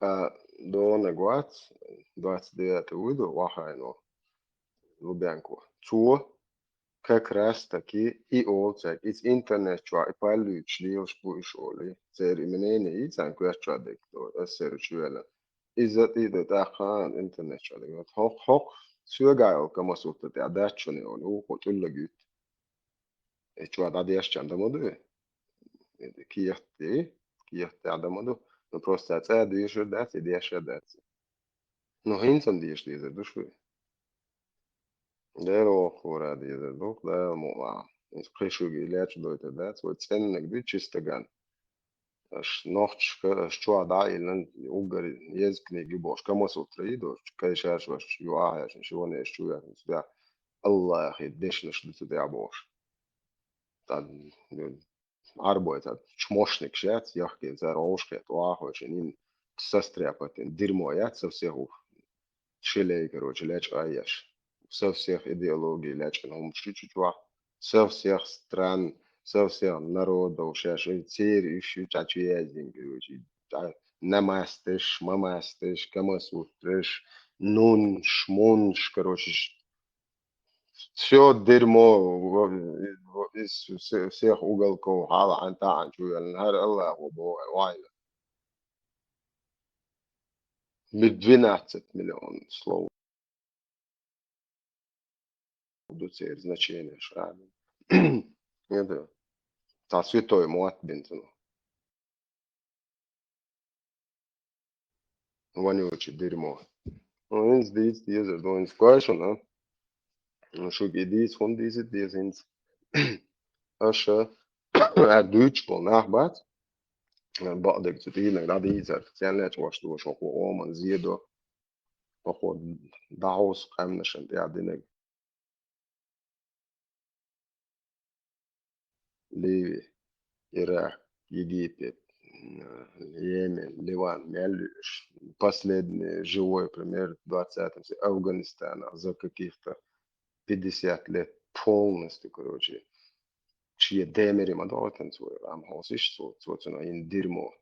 А, дона гуац, двадцать девятый вуй ду, вахайно, Лубенко. Цо как раз таки и олу цаьрга, иза интернет чохь и паллуьйтуш лелаш бу уьш олий. Церан и мнение йийцан коьрта чохь дерг, СССР чу вела. Иза тӀе а ду тӀаккха интернет чохь дерг. ХӀокху, хӀокху соьга йолу Камасутра тӀехь дац шуна и олу, вукхо тӀуллаг юьту. И чохь дӀадешчан дан ма ду и? Кехат де, кехат тӀехь дан ма ду. Ну, просто цара цӀа дешар дац, и дешар дац. Ну, хӀинца-м деша дезар ду шуьга. Дера воккхура дезар ду, Дала мукъа. Иза кхин шуьга лечкъадойтур дац, вай цӀеннаг ду чистаган. Аш нохчашка, аш чохь дӀа а йиллина, уггар еза книга ю бохуш, Камасутра ю дохуш, кхин шаьш ваша ю ахьа яшна, ши ванеш чу яхна, цу тӀехь Аллахе дешнаш ду цу тӀехь бохуш. Цхьа, м, Ӏарбой цхьа чмошникаш яц, яхкина цара вовшахетта, оха а хойшина, йина состряпать йина дерьмо яц со всех у-, ши лей, короче, лечкъа а еш. Со всех идеологий лечкъина хӀума шу чу чохь, со всех стран, со всех народов, шаьш церан уьш ю цхьа чу яздина, короче, цхьа намасташ, мамасташ, камасутраш, нунш, мунш, короче, ш-, всё дерьмо в-, в-, из вс-, всех уголков хьалахьан тахьан чу яьллина, хӀара Аллахо боху, вайна. Ми-, двенадцать миллион слов ду церан значенеш. Это, цхьа святой мотт бина цунах. Вонючее дерьмо. Ну, хӀинца дийца дезар ду, хӀинца кхойшина. Ну, шуьга и дийца, хӀунда дийца деза хӀинца? Аша, а, дуьйцуш болу нах бац. Бакъдерг цу дийнахь дӀадийцар, цӀенлечкъош ду, шо хӀокхо Ӏоман зен до, хӀокхо дӀахьовсу къаьмнашна тӀехь динарг. Ливия, Ирак, Египет, м, Йемен, Ливан, мел луьйш. Последний живой пример в двадцатом се-, Афганистана за каких-то пятьдесят лет полностью, короче. Шен демире ма догӀу цо, амма хьовсийша цо, цо цунах йина дерьмо.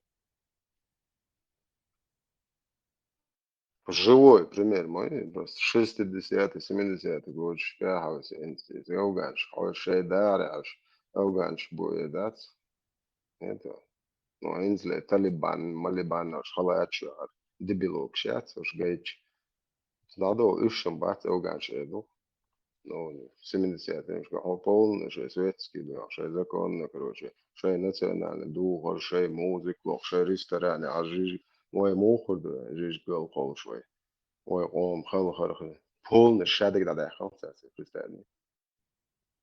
Живой пример мой, просто шестидесятый, семидесятый годаш кхехьавса институт. Афганаш, хьо шайн дара аьлла, афганаш бу э дац. Это, ну, хӀинцале Талибан, Малибан аьлла, халачу, дебилогаш яц, уьш гайча. ДӀадо уьш шун бац, афганаш э ду. Ну, семидесятый хьо полный шайн светский ду, шайн законно, короче, шайн национальный духар, шайн музыка лох, шайн ресторане, а жижиг, вай муххар ду, жижиг гал кхолуш вай. Вай къоман халхарх, полный шадерг дӀадаьккхина цаьрца, представь.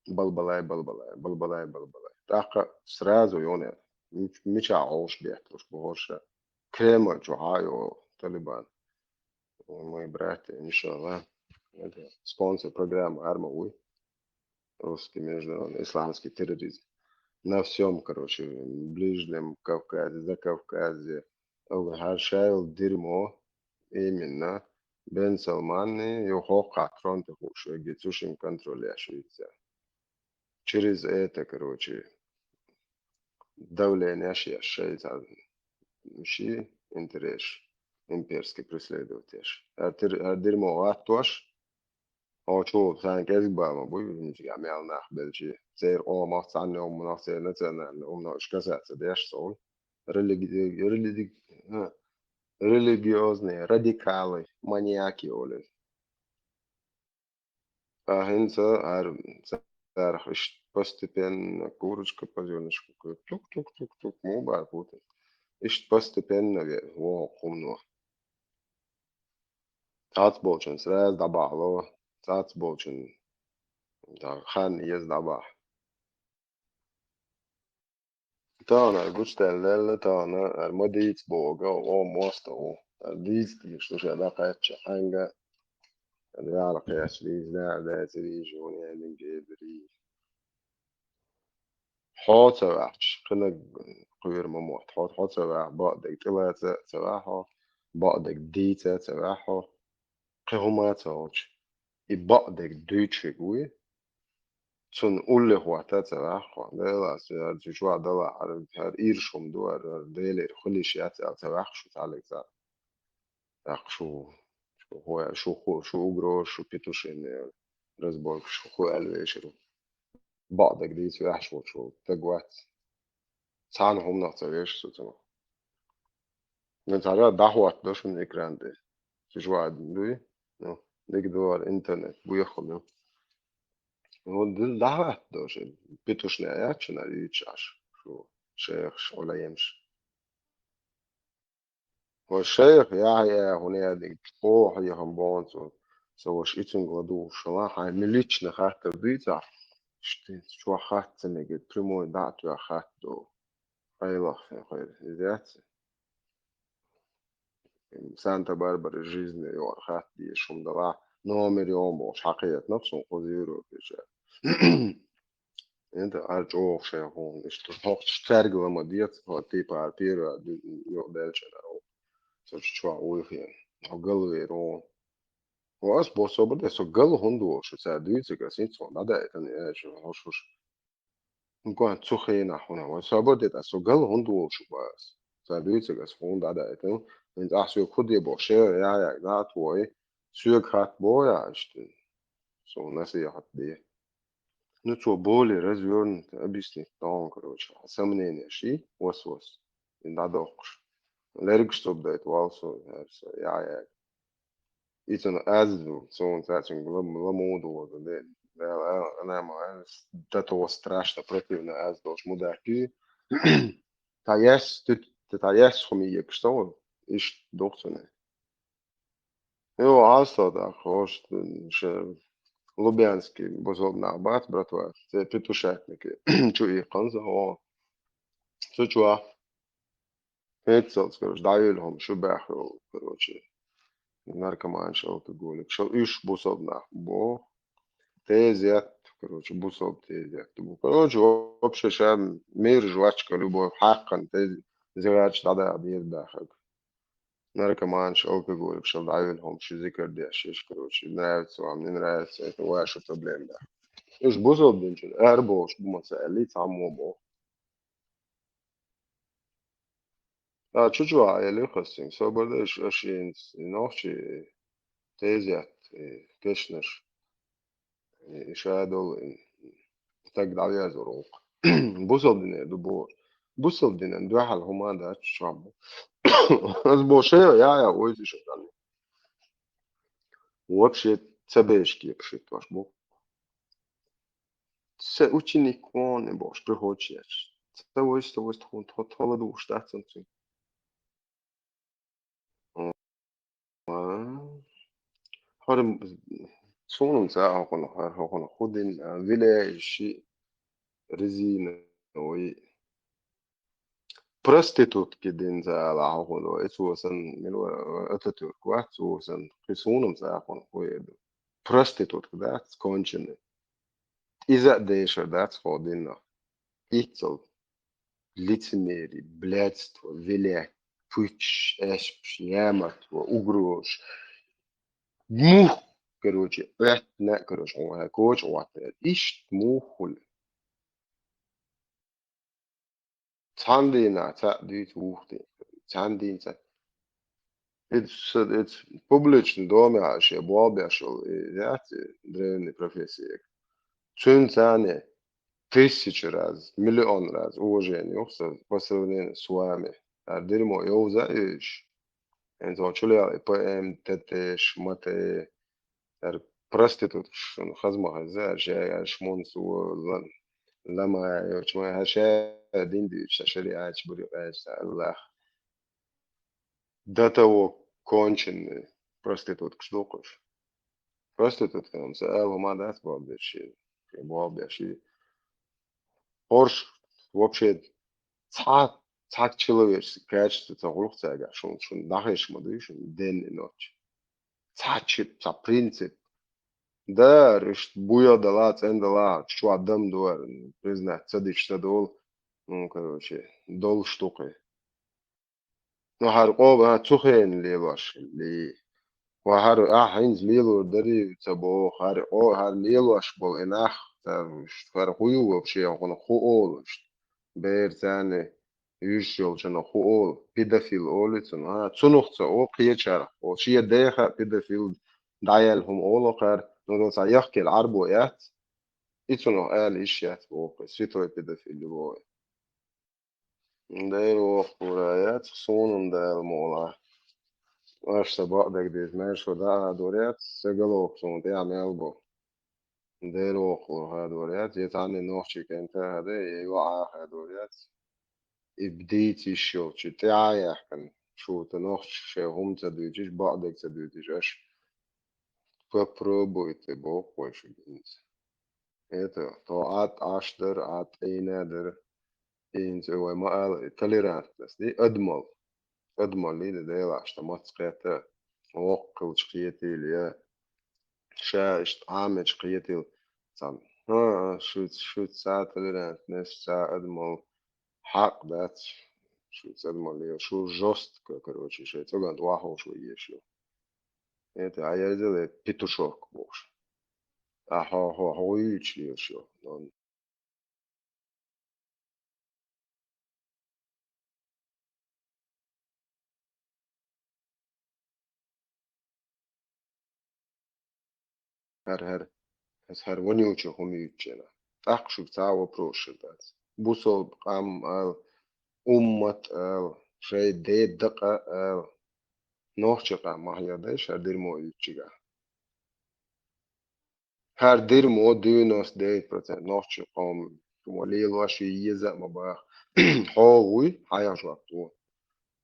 Балбалай, балбалай, балбалай, балбалай. ТӀаккха сразу йоне, мич-, мичахь гӀовш бетталуш бу хӀорш. Кремль чу хьа а йо Талибан. Ой, мой брат, иншаллах. Это спонсор программы арма вуй. Русский международный исламский терроризм. На всём, короче, Ближнем Кавказе, Закавказье. Ой, хьан шайл дерьмо, именно, Бен Салманни, ю хӀокху тронте хууш веги, цу шин контроль еш вица. Через это, короче, давление еш, еш шайца ши интерес, имперский преследовать еш. Ар тир-, ар дерьмо гӀаттош, хьо чу царна кӀезиг бан ма буй, мичигахь мел нах белчи. Церан къомах цхьанна уманах, церан национальный уманах уьш касаться деш ца вуй. Религи-, религи-, а, религиозные радикалы, маньяки олий. Ткъа хӀинца ар-, царах иштта постепенно, курочка по зернышку, тук-тук-тук-тук, муха бара Путин. Иштта постепенно ве-, вогӀу хӀумано. Цхьацца болчун сразу дӀабахьало, цхьацца болчун дан хан еза дӀабахьа. Тахана гучудаьлла, тахана ар ма дийца боху, оха мостагӀа ву. Ар дийца дийш, шу ша дӀакхаьчча, хьаьнга ар ваьлла кхаьчча, дийца дара, дацарий, жуьгӀуне, динге, дарий. Хьо ца ваьхча, кхинаг кхоьру ма мотт. Хьо, хьо ца ваьхьа, бакъдерг тӀелаца ца ваьхьа хьо, бакъдерг дийца ца ваьхьа хьо. Кхин хӀума а ца хилча, и бакъдерг дуьйцуш верг вуй, цунна улле хӀотта а ца ваьхьа хьо. Делахь, аса хӀара цу чохь далахь, хӀара, хӀара ирш хӀума ду, хӀара, хӀара Делера хуьлуш яц аьлла ца ваьхьа шу цхьаьллиг цхьаъ. ТӀаккха шу, шу хӀу, шу хӀу, шу угроза, шу петушиный разборка, шу хӀу аьлла вешар ву. Бакъдерг дийца ваьхьаш волчу стаг вац. Цхьана хӀуманах ца вешаш со цунах. Ну, цхьаьна дӀахӀоттадо шуна экран тӀе. Шу чохь дуй? Ну, дика ду хӀара интернет, бу яххана. Ну, д-, дӀахӀоттадо шу. Петушня яц шуна йийцаш Ӏаш. Шу шайхаш, Ӏулаймаш. Вай шайх Яхьъя, хӀунда аьлла, чӀогӀа яхана боху цо. Со ваша ицунга ладугӀуш хьан милична хаттар дуьйцахь, иштта чохь хатта ца мегар, прямой дӀа а тоьхна хатта ду. Къайлах хир, иза яц. Санта-Барбара жизни йохар хатта дезаш хӀума далахь, номер йогӀу бохуш хьакхетнах суна кхуза Европе чу. ХӀинца ара чӀогӀа шайн хӀума, иштта хӀокхуш цаьрга ла ма деза, хӀо типа первый ду-, юкъадаьллачара. Со чу чохь вуй хиъна. Хьо галвер ву. Хьо ас бо собар де, со гал хӀунда волуш, цара дуьйцург ас хӀинца хьуна дӀадаийтина, аьлча, хьуш, хьуш. Ну, кхин цу хенахь хьуна вай собар де, ас со гал хӀунда волуш бу ас? Цара дуьйцург ас хьуна дӀадаийтина. ХӀинца ахь соьга хӀун де боху, шера яхьяг дӀа а тохий, соьга хатта боху яхьаш, суна насихьат де. Ну, цо более развёрнуто объяснить догӀу, короче, сомненеш и, ос-ос. И дӀадоккхуш. Лергаш цо дайта вал со, яхьяг. И цунна аз ду, суна цаьрцунга ла-, ламуда ваза де, Дала ала, ана ма, до того страшно противно аз долуш мудак и. Та ес, ты, ты та ес хӀума егаш ца ву, иштта доху цунна. Йо, Ӏалсо даккха, хӀорш, ша Лубянский бусалба нах бац, братва, церан петушатники чу иккханза, о. Цу чохь хӀеццалц, короче, дӀавелла хӀума шу баьхна йолу, короче, наркоманаш, алкоголикаш, уьш бусалба нах бу. Тезет, короче, бусалба тезет бу. Короче, вообще, ша мир жвачка, любовь, хьаккхана тезет, зигӀарчу дӀадаха деза баьхнарг. Наркоманаш, алкоголикаш, дӀавелла хӀума шу зикар деш, уьш, короче, нравится вам, не нравится, это ваша проблема, да. Уьш бусалба динчун, ара бохуш бу ма ца аьллий, цхьаммо боху. А, чу-чу, а, я лихо с ним. Собар деш, аш инс, и нохчи, тезет, и кешнаш, и ша долу, и стаг дӀавязур ву. Бусалба дине ду боху. Бусалба динан дуьхьал хӀума дац чу чохь бу. Ас бо шайо, я, я, ойза шу дан. Вообще, ца беш кепаш ит ваш бу. Ца ученик он, бохуш, прихочеш. Ца вайста, вайста хун тхо, тхо ладугӀуш дац ан цуьнга. А, хӀара м-, суна ца а хӀокхунах, хӀара хӀокхунах хӀу дин, а, виле ши резина вай. Проститутки дин ца ала хьо хӀун до, и цо сан мила вара Ататюрк вац, цо сан кхин суна ца а хӀокхунах хӀу эр ду. Проститутка дац, конченый. Иза а дешар дац хьо динах. Иццал лицемерие, блядство, вилет, пуч, эшпаш, ямарт, угрозаш. Мух, короче, Ӏоьттина, короче, хьуна коча Ӏоттаьр. Иштта мух хуьлу. Цхьана дийнахь цхьаъ дуьйцу вухтин. Цхьана дийна цхьаъ. Эца, эца публичный домехь шен болх беш йолу, и яц и древний профессия. Цуьнан царна тысяча раз, миллион раз уважение юха сан по сравнению с вами. Ар дерьмо йовза а йовзуш. ХӀинца хьо чулел и П М, Т Т, Ш М Т, ар проституткаш шуна хаза ма хеза, ар шаьш мунца ву лан-, ламая йоцу, ма хьан ша дин дуьйцу, сан шариатчу бури къаьста Аллах. До того конченые проституткаш ду кхуш. Проституткам ца ала хӀума дац болх беш шен, шен болх беш и. ХӀорш вообще цхьа, цхьа человеческий качество ца гӀуллакх цаьргахь шуна, шуна дӀахезаш ма дуй шуна ден и ночь. Цхьа чип, цхьа принцип. Да, иштта буя дала, цӀен дала, чу чохь дам ду, признать ца дича ца долу. Ну, короче, долуш ду кхин. Ну, хӀара къоба, а, цу хенан лелош хилли. Ва хӀара, а, хӀинца лелор дарий ца боху, хӀара къо-, хӀара лелош болу и нах, цара, хӀара хӀу ю вообще, хьуна хӀу олуш. Бер царна, уьш йолчунах хӀу олу, педофил олу цунах. А, цунах ца олу, кхечарах олу. Шен деха а педофил дӀаяьлла хӀума олу кхара, ну, цхьа яхкийла Ӏарбо яц. И цунах ала йиш яц боху, святой педофил ю боху. Дера воккхура яц, суна-м Дала мукъалахь. Аша сан бакъдерг деза, маьрша дӀа а хадор яц, сан галок суна тӀехь мел бу. Дера воккхура хадор яц, я цхьанне нохчий кӀентан а хада, я йоӀа а хадор яц. И дийца йиш йолчу тӀе а яьккхина, шу тӀе нохчаша шайн хӀума ца дуьйцуш, бакъдерг ца дуьйцуш, аша попробуйте боху вай шуьга хӀинца. Это, то Ӏад Ӏаш дара, Ӏад Ӏийна дара. ХӀинца вай ма ала, и толерантность, и адамал. Адамал и да делаш, та мац кхета, воккхалч кхетил, я ша ишт Ӏамеч кхетил. Цан, ха, шуц, шуц ца толерантность, ца адамал хьакъ дац, шуц адамал лел, шу жестко, короче, шей цоган вахо шу ешил. Это, а я сделаю петушок, боже. А хо, хо, хо, ючил шу. ХӀара, хӀара, хӀара вонючий хӀума юьйцучунна. ТӀаккха шуьга цхьа а вопрос дац. Бусалба къам ала, уммат ала, шоай ден дакъа ала. Нохчий къам махьа йоадай шоай дерьмо юьйцучунга. ХӀара дерьмо девяносто девять процент нохчий къам ма лелош еза а ма баха. Хьо вуй, хьайгӀа жоп ло.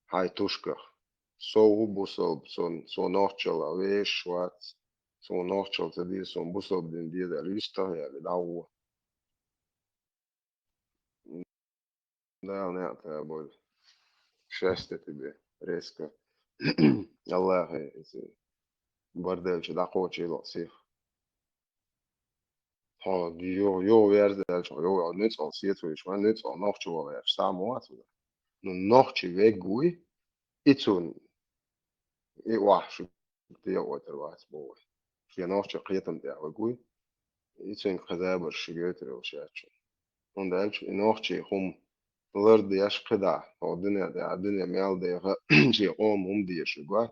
Хьай тушках. Со ву бусалба, сон, со нохчалла вешаш вац. Со нохчалла ца деза, сон бусалба дин деза аьлла, вистах яьлла, дӀагӀо. Дала некъ тӀа бойла. Счастье тебе, резко. Аллахе, эци барделча дӀакхочийла сих. Хьо, йо, йо, верза аьлча, йо, йо, нуьцкъала сецо йиш ван, нуьцкъала нохчо вала аьлча, сагӀа ма вац вала. Ну, нохчий вег вуй, и цун, и вахь шу тӀе а ойтар вац бохуй. Шен нохчий кхетам тӀехь вег вуй, и цуьнга кхин забарш шу гойтар йолуш яц шуна. ХӀунда аьлча и нохчий хӀума лардеш кхидӀа, хьо дуьне тӀехь, дуьне мел деха, шен къоман хӀума дезаш вег вац,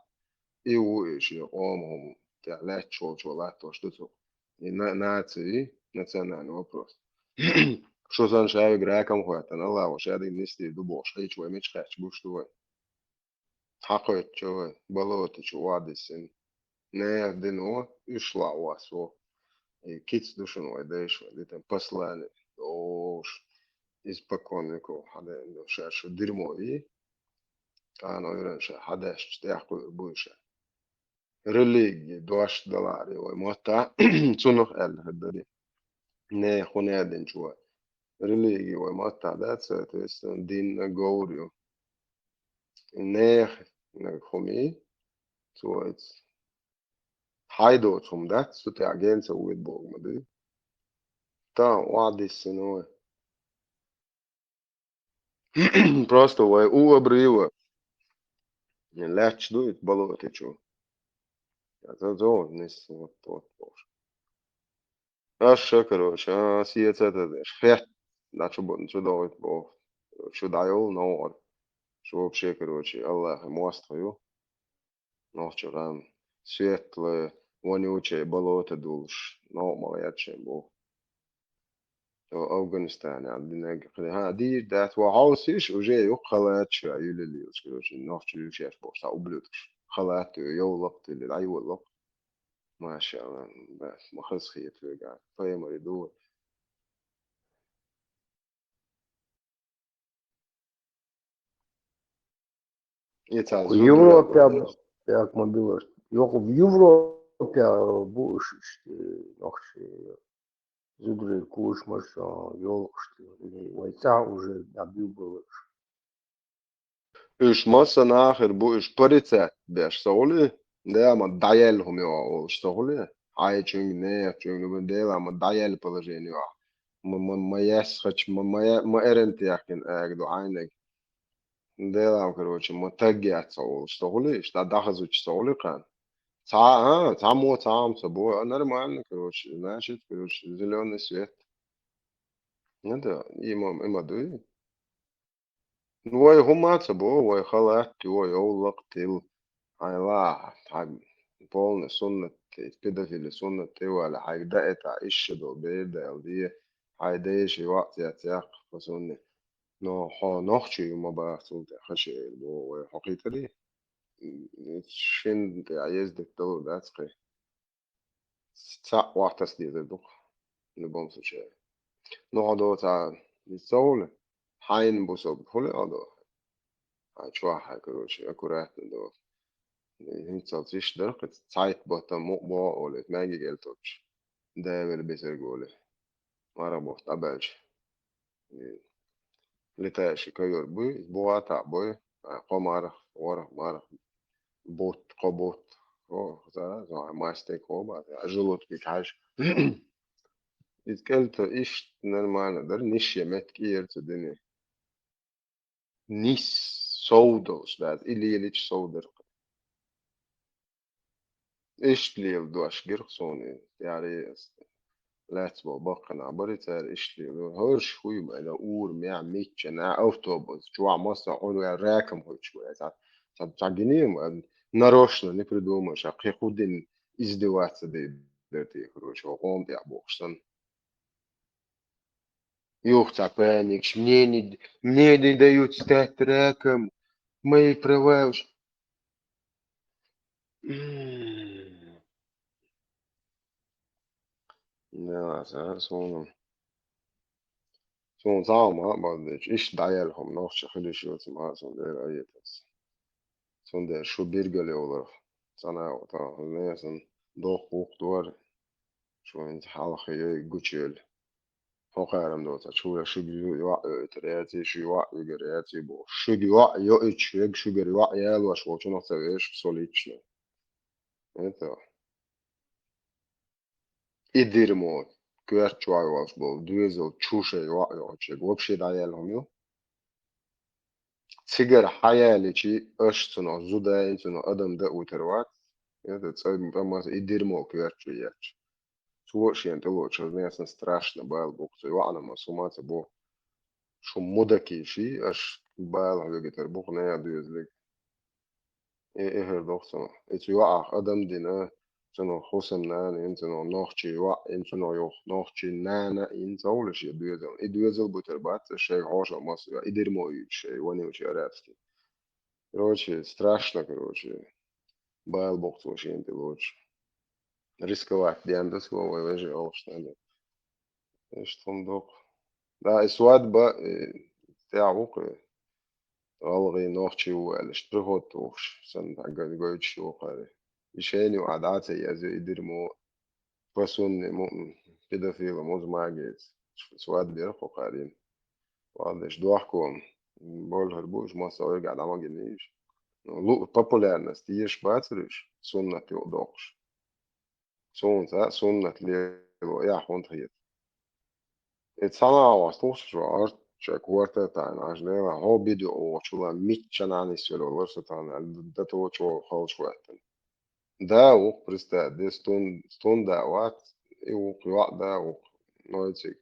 и ву и шен къоман хӀума тӀехь лаьтташ волчо латтош ду цо. И на-, наций, национальный вопрос. Шу санна ша вег ракам хӀоьттина, Аллахо ша дин нисдийр ду бохуш, хьийча вай мича кхаьчча гуш ду вай. Хьакхоьттучу вай, болото чу охьадиссина. Нехан дино уьш лаӀа вас во. И кица ду шуна вай дайша, вай дитина послание. Ош, испокон веков, хьадаьлла ду ша шу дерьмо и. Тхьана ойран ша хьадаьшча тӀехь кхуьур буй ша. Религи дош даларе вай мотта, цунах аьлла хир дари. Нехан хӀун яьдинчу вай. Религи вай мотта дац, соответственно, динна говр ю. Нехан хӀума, цо ица хьай доцу хӀума дац, цу тӀехь генца вуьйр боху ма дуй. Тан охьадиссина вай. Просто вай у обрыва. Лаьтташ ду и болото чу. Я за зон нис вот, вот, вот. Аш ша, короче, а, сеца та деш. Хет, да, чу бу-, чу догӀит боху. Шу дӀайолу новкъара. Шу вообще, короче, Аллахе мостагӀа ю. Нохчий къам светлое, вонючее болото долуш, новкъа ма гӀерташ бу. Цо Афганистанехь динарг кхин, хьан дийр дац, вон хьовсийша, уже юккъе халаташ а юьллуш, короче, нохчий ю шаьш бохуш, цхьа ублюдкаш. Халат а йовлакх тилли, дӀайоллакх. Машалла, бац, ма хазахета вегахь, пайхамаре ду вай. И цхьа Европе зударий бу, пехк ма билар. Йокъу в Европе бу уьш, иштта, нохчий зударий кучамаш, а, йолкхуш, вай цхьа уже дӀабуьйлабелла уьш. Уьш массанахьа хир бу, уьш порицать беш ца хуьлий, дела ма дӀаяьлла хӀума йогӀу олуш ца хуьлий, хьайчуьнга, нехачуьнга, Дела ма дӀаяьлла положение йогӀу. Ма, ма, ма яьссача, ма, ма я-, ма эрна техкина ага ду хьайниг. Делам, короче, ма таг яц ца олуш ца хуьлий, иштта дӀахазучу ца хуьлий кхана. Цхьа, а, цхьаммо цхьа хӀума ца боху, а, нормально, короче, значит, короче, зелёный свет. Ну да, и ма, и ма дуй. Ну, вай хӀума ца боху, вай халат ю, вай йовлакх тилла. Хьайн лахьа, хьайн полный суннат, педофили суннат тӀе ваьлла, хьайга даита, ишша долу бер даьлла де, хьайн дайша йоӀ цецъяккха, по сунне. Но хьо нохчий ю ма баха цул тӀе, хашер боху вай хьо кхийтарий? М, шин тӀе ездить далур дац кхин. Цхьаъ вахтас дезар ду-кх, в любом случае. Ну, хьо доцахь, иза ца хуьлу, хьайна бусалба хуьлу хьо доцахь. Хьайн чохь хьайн, короче, аккуратно до. ХӀинцалц иштта дара, кхин цхьайтта баттам мукъа боху олий, маьнги гӀелточу. Девер бисерг олий. марха бутт дӀабаьлча. Летающий ковёр буй, иза бухӀа тӀа буй, а, кхо марха, ворхӀ марха, бутт, кхо бутт, о, за, за, мастей кхо бац, а желудкига хьажа. Иза кӀелта иштта нормально дара, ниш я меттиг кӀера ца дини. Нис сов долуш дац, и лелича сов дара. Иштта лела дош гира суна, яри лаьцна болу баккхий нах бара, цара иштта лела. ХӀорш хуй бу, айда, ур, мя, мичча, на, автобус, чохь масса хьуна ваьлла ракам хуьйцуш бу, цхьа, цхьа, цхьа гиний ма, нарочно не придумал, ша кхин хӀун дина издеваться де дара те, короче, хьо къоман тӀехь бохуш санна. Юха цхьа паникаш, мне не, мне не дают стать раком, мои права уж. М. Да, ца суна. Суна цхьа а ма баздечу, иштта дӀаяьлла хӀума нохча хилиш йоцу ма суна дера айетас. Цундела шу биргал йолурх, цӀана а ву, тахана несан доккха вукху дора, шу хӀинца хьалха йой гучуелла. ХӀокхарам доцу, чура шуьга йоӀ йойтур яций, шу йоӀ вигар яций боху. Шуьга йоӀ йоуьйтуш верг шуьгара йоӀ ялош волчунах ца вешаш со лично. Это. И дерьмо, коьрта чохь йолуш болу доьзал чу шайн йоӀ йоцучерг вообще дӀаяьлла хӀума ю? Цигара хьаяличи, аша цунах зуда а, цунах адам дан а вуьтур вац, это цӀа-, тӀамаса и дерьмо коьрта чу етташ. Цо а шена тӀелоцуш, хӀара несан страшно бала бу-кх цу йоӀана, ма суна ца боху. Шу мудакий ши, аша бала хьоьгуьйтур бу-кх нехан доьзалиг. И, и хӀара доху цунах. И цу йоӀах адам дина, цунах хӀусамнана йина, цунах нохчий йоӀ йина, цунах юха нохчий нана йина, ца хьовлуш я доьзал. И доьзал бутар бац, шайга хьошалла массо а, и дерьмо юьйцуш шай, вонючий арабский. Короче, страшно, короче. Бала бу-кх цо шена тӀелоцуш. Рисковать ден ду цо, вай вежарий олуш тӀе. Иштта хӀума ду-кх. Да, и свадьба, и тӀаьхьа ву-кх, и гӀалгӀай нохчий ву аьлла, иштта приход тухуш, санна, тӀе гой-, гойтуш ю-кх хӀара. И шайна юкъахь дӀа а ца еза, и дерьмо, по сунне муъмин, педофилам, уза магеца. Свадьба яра-кх хӀокхарна. Валдеш дохко, болхар бу уьш, массо а ойгахь дӀа ма гина уьш. Ну, лу-, популярность еш бацара уьш, суннат юкъадоккхуш. Суна цхьа суннат лело яхь хӀунда хета. И цхьана а вац тухуш ву, арт чай корта а тайна, аш лела, хьо бидо оха чула мичча нана йисвелла валар со тахана, аьлла, да то чо халчу хӀоьттина. Да ву-кх, представь, де стун-, стун да вац, и ву-кх, йоӀ да ву-кх, нойцига.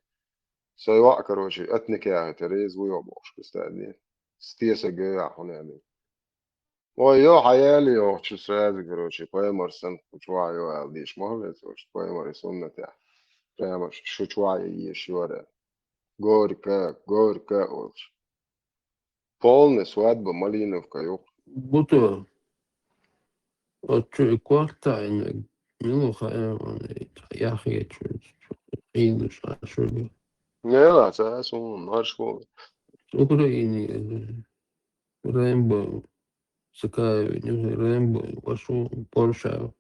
Со йоӀ, короче, атникаьхьа реза ву йо бохуш, представь, де. Стеса гевяхь хӀун яьлла. Ой, йо, хьаяьлла йохучу сразу, короче, пайхамар санна кху чохь йо аьлла дийш ма хилла цо, пайхамар и суннатехь. Прямо шу чохь я еш йора. Горько, горько олуш. Полный свадьба Малиновка юкъ. Буто. От чу и корта айна, милуха, э, он, э, яхъечу, къийна ша шуьга. Нела, ца сун, марш вон. Украине, э, Рэмбо, Сакаевич, Рэмбо, вашу Польша.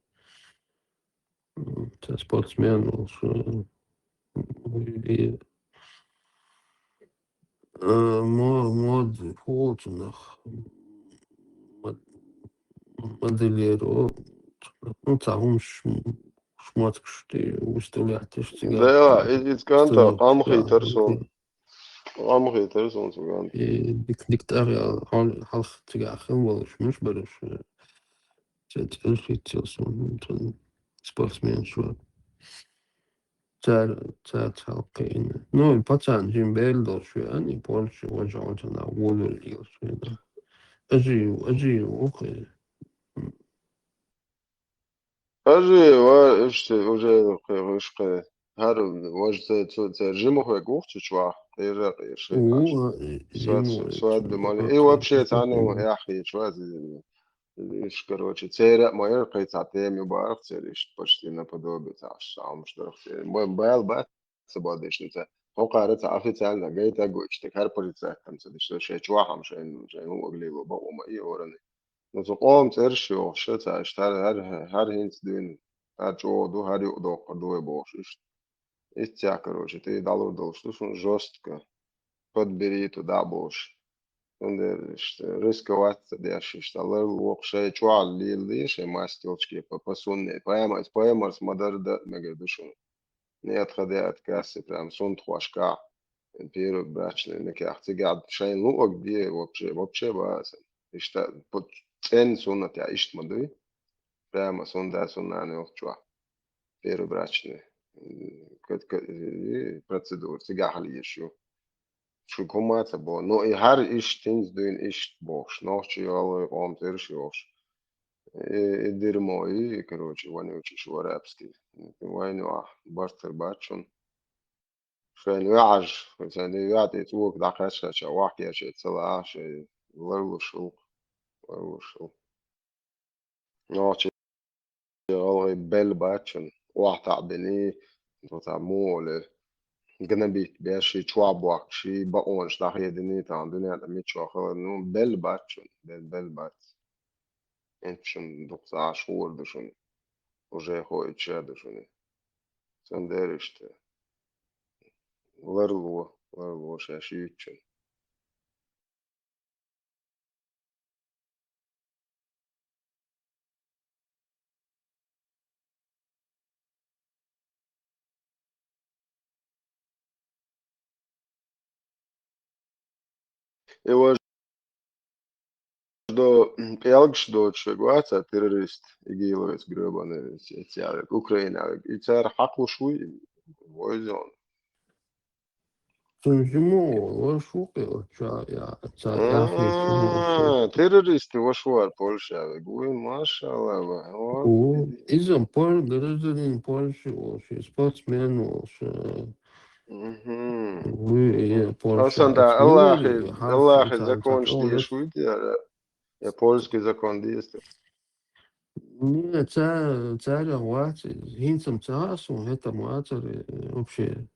М, цхьа спортсмен волуш, э, и, э, мо-, мод-, хӀоцунах, мод-, модельер, о, ну, цхьа хӀумаш, шмоткаш тӀе выставлять деш цигахь. Да, и, и цкъа къам хетар сон. Къам хетар сон цигахь. И дик, дик тӀаьхьа хьал-, хьалха цигахь хила волуш, муш бараш, э, цӀе-, цӀе хӀиттийла сон, ну, цхьа спортсмен шу. Цара, цара цхьалкхиъна. Ну, и пацан жин бер долуш веана, и Польша, важа хьо цунах волавелла лелаш веана. Ажи, ажи ву кхе. Ажи ва, иштта, уже кхе, уж кхе. ХӀара важа ца, цу, цара жима хве гух чу чохь, къера, къера ши. У, а, и, свад-, жима, свадьба мали. И вообще цхьаьна яхъе чу вац, и, и, иш, короче, церан а ма яра, кхе цхьа тема ю бахара церан, иштта почти наподобие цхьа, цхьа хӀумаш дарх церан. Ма, бал бац, ца бадешница. ХӀокхара цхьа официально гайта а гойтуш, тӀе хӀара полицай хӀума ца деш, шайн чохь хӀума, шайн, шайн хӀума аглело бакъо ма и орани. Ну, цу къоман цӀераш йохуш, ша ца иштта хӀара, хӀара, хӀара хӀинца дуьйна, хӀара чӀогӀа ду, хӀара юкъадоккхур ду вай бохуш иштта. Иццехь, короче, тӀе дӀалур долуш ду шуна жестко. Подбери туда бохуш. Цундела иштта рисковать ца деш, иштта ларло шайн чохь лелале, шайн мастилчке по, по сунне. Пайхамар, пайхамарс ма-дарра дан мегар ду шуна. Не отходя от кассы, прям сунтхошкахь, первобрачный мекех. Цигахь шайн луъург де вообще, вообще бацан. Иштта по, цӀена суннат я, иштта ма дуй. Прямо сунда суннана йолчохь. Первобрачный. М, ка-, ка-, и процедура цигахь леш ю. Шу хӀума ца боху. Ну, и хӀара иштта хӀинца дуьйна иштта бохуш, нохчий, гӀалгӀай къоман тӀера шу йохуш. И, и дерьмо, и, короче, вонючий шу арабский. Вайн юкъахь барт хир бац шуна. Шайн ваьӀаш, шайн ваьӀ тӀе цӀока дӀакхаьчча, вахкече ца лаахь, шайн ларлуш хилла, ларлуш хилла. Нохчий, гӀалгӀай белла бац шуна, охьатаӀбина, цхьа муха олу, гнобить беш, ши чохь бохкуш, ши бакъонаш дӀахедина, тахана дуьнен тӀе миччо хилар, ну, белла бац шуна, бел-, белла бац. ХӀинца шуна дукха ца Ӏаш хуур ду шуна, уже хоуьйтуш а ду шуна. Цундела иштта ларло, ларло шаьш юьйцучун. И важа до, пӀелгаш доцуш вега вац а террорист, ИГИЛовец, грёбаный, эццехь вега, Украина вега. И цара хьакхуш вуй, войзон. Цуьнан жима волуш ву кхин, ша, я, ца, я, хи, цуьнан волуш ву. А, террористы вашу вара Польша вега. Ой, машалла, ва, о. Ву, иза пол-, гражданин Польши волуш, и спортсмен волуш, э. Мгм. Ву, и Польша. Асан да, Аллахи, Аллахи законаш деш вуй, я, я польский закон деза. Не, ца-, царах вац иза. ХӀинца-м ца хаьа суна, хӀета-м вацара, э, вообще.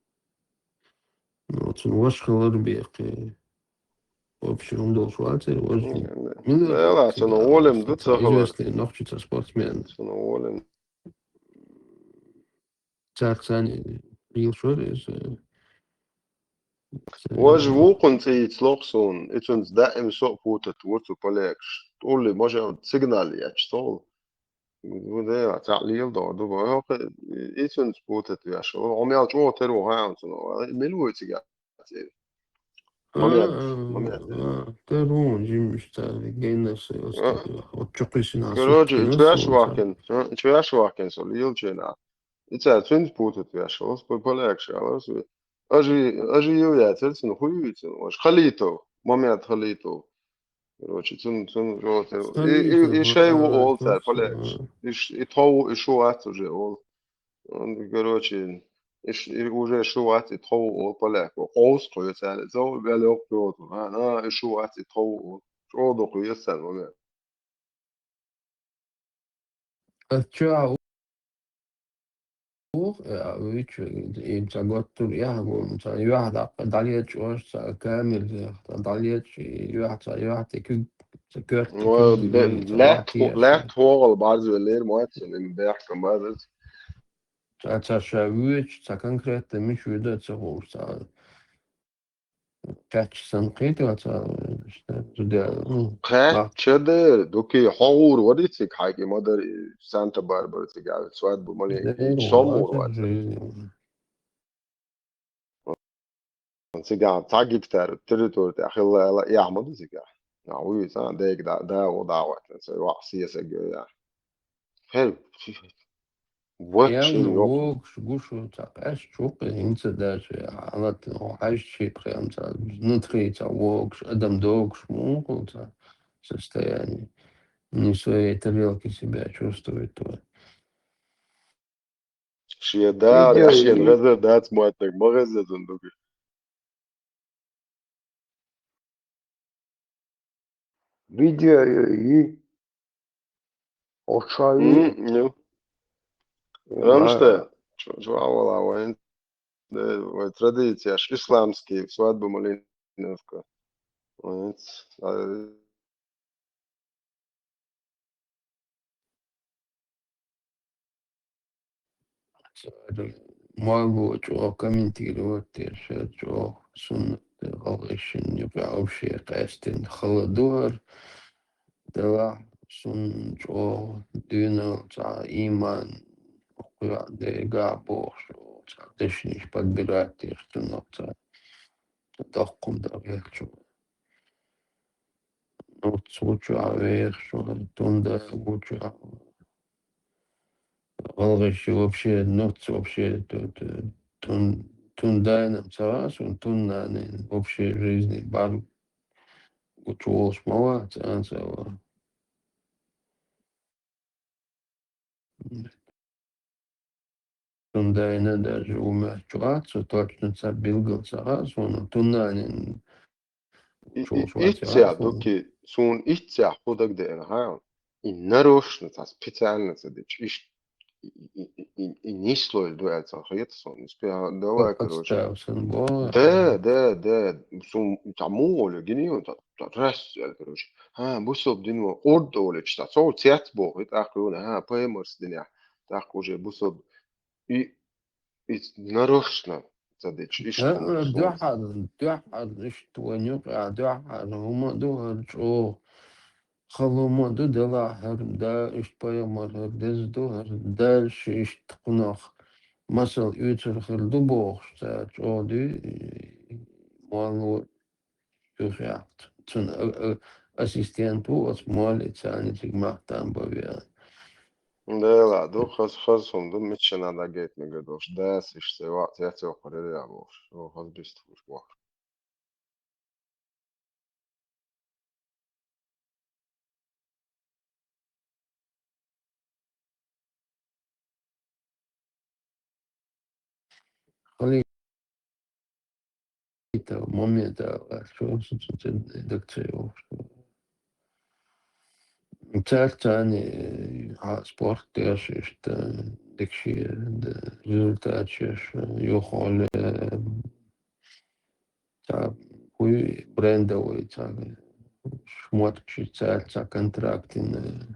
Ну, цуьнан ваша хилар бехке. Вообще, хӀума долуш вацара, важа. Не, не. Мила, да, ладно, цуьнан волем ду ца хилар. Известный нохчи ца спортсмен. Цуьнан волем. Царца цхьаьна лелаш вара иза. Важа вукхун цӀийца лоху суна, и цуьнца даим со а путать ву цу полякаш. ТӀулли, може, сигнал ечу цо. Ву дела, цхьаъ лела догӀу ду, боху, и цуьнца путать веш ву. Хьо мел чӀогӀа тера ву хаьа цунах, мила вуй цигахь цӀе? Момент, момент. Тера ву, жимаш цара, гейнерс, оцу чу кхиссина. Короче, и чу веш вахкина, и чу веш вахкина со лелачу хенахь. И цара цуьнца путать веш волу, по-, полякаш аларс ве. Ажи-, Ажиев яцара цуьнан, хуьйцуьнан, ваш Халитов, Мамед Халитов. Короче, цуьнан, цуьнан жоте. И, и, и шай ву олу цара, полякаш. И ш-, и тхо ву, и шу вац уже олу. Он, короче, и ш-, и уже шу вац, и тхо ву олу полякаш. Къовса кхоьцу аьлла, зов, вел йоккха йоцу. А, на, и шу вац, и тхо ву олу. ЧӀогӀа дукха веза царна, Мамед. Ат ча ух, э, а вичу, им ца готтур яхьа гун, ца юьхь даккха дӀалечу ош, ца камер, ца дӀалечу, юьхь, ца юьхь, те куьг, ца коьрта. Ой, куьг, бе-, ца лаьтта лаьтта хо-, лаьтта хьогӀал барз веллера, моьтту, им бехкам базац. Ца, ца ша вуьйчу, ца конкретно мича вуьйда ца хууш, ца Кхаьчча санна кхетта ца, зуда, ну, кхаьчча дера, дукий хьо гӀур вари цига хьайга ма-дарра, и Санта-Барбара цига, свадьба ма лин, и сом гӀур вац. Цигахь цхьа гектар территори тӀехь хилла аьлла, эхь ма ду цигахь. Нах вуьйцу, а, дега да, да, гӀо дӀа а ваьттина, ца ваха сесаг йо, яхь. Хьел, вац шин йоккха. Вогуш, гуш, ца къаьсташ чукхе, хӀинца даже, хьалат, хьаьжча, прям ца, внутри ца вогуш, адам догуш, муха ца состояние. Не в своей тарелке себя чувствует твой. Шен дара, шен гӀезар дац моьттург, ма гӀезазун дуга. Видео и Ошави. М, ну. Рамста, чу-, чу-, вала, вайн, э, вай традицияш, исламский свадьба, малиновка. Вайн, а, моллагӀа чӀоагӀа комментировать деш, чӀоагӀа суннат гӀалгӀашта юкъе вообще къаьстина хала ду хӀара. Делахь сунна чӀоагӀа дуьйна цхьа иман, кхуьнах дегахь бохуш, цхьа дешнаш подбирать деш, цунах цхьа доккхум дан вехачо. Нуц гучу а вехаш, тунда гучу а. ГӀалгӀашта вообще, нуц вообще, ту-, ту-, тун-, тун дайна ца вац, тун нанин вообще жизни бар гучу волуш ма вац, цӀанца а вац. Тун дайна даже ву моьттуш вац, со точно ца билгал ца хаьа, суна тун нанин И, и, чулаш вац иццехь яхаш ду ву. Ки, суна иццехь хӀун дагадеана хаьа, и нарочно ца, специально ца дечу, иш-, и, и, и, и, и нислой ду аьлла ца хета суна. Спе-, давай, короче. Подставь сан бо. Да, да, да. Суна ца муха олу, гинийла, ца, ца, раз, аьлла, короче. А, бусалба дин ван, орда олучу, ца, цо цец боху, и тӀаккха юна, а, пайхамарс динехь, тӀаккха уже бусалба. И, и нарочно ца дечу, иштта. А, дуьхьал, дуьхьал, иштта вайн юкъахь дуьхьал, хӀума ду хӀара чӀогӀа. Хала хӀума ду, делахь хӀара да, иштта пайхамар хӀара деза ду, хӀара дальше иштта кхунах масал оьцур хир ду бохуш, цара чӀогӀа дуьй, моллагӀа юххехь. Цуьнан а, а, ассистент ву оцу моллица, царна цига махтам бан веана. Дела ду, хаза, хаза хӀума ду, миччанхьа дӀагайта мегар долуш, дас иштта вац, яц йоккхур яра бохуш, хаза бистхуш бохуш. Хали итал момента, а, что, что, что, что, что, что, что, Цаьрца царна, э, хьан спорт деш, иштта, дикачу, э, результаташ еш, э, юххьуьллу, э, цхьа, хӀуй, брендовый, цхьа, шмоткаш, цаьрца контракт йина, э,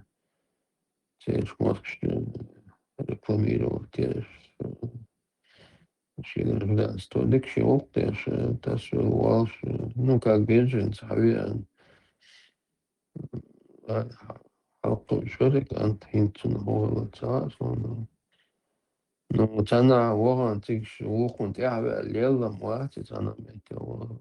церан шмоткаш, э, рекламировать еш, э, шен гражданство дика шен воккха деш, э, тасвел волуш, э, ну, как беженец, хьан веана. А, хьалкхуьуш вара и кӀант, хӀинца цунах хӀун хилла ца хаьа суна. Ну, цхьанхьа вахана цига вукхунна тӀаьхьаваьлла лелла ма вац и цхьана а метте вахана.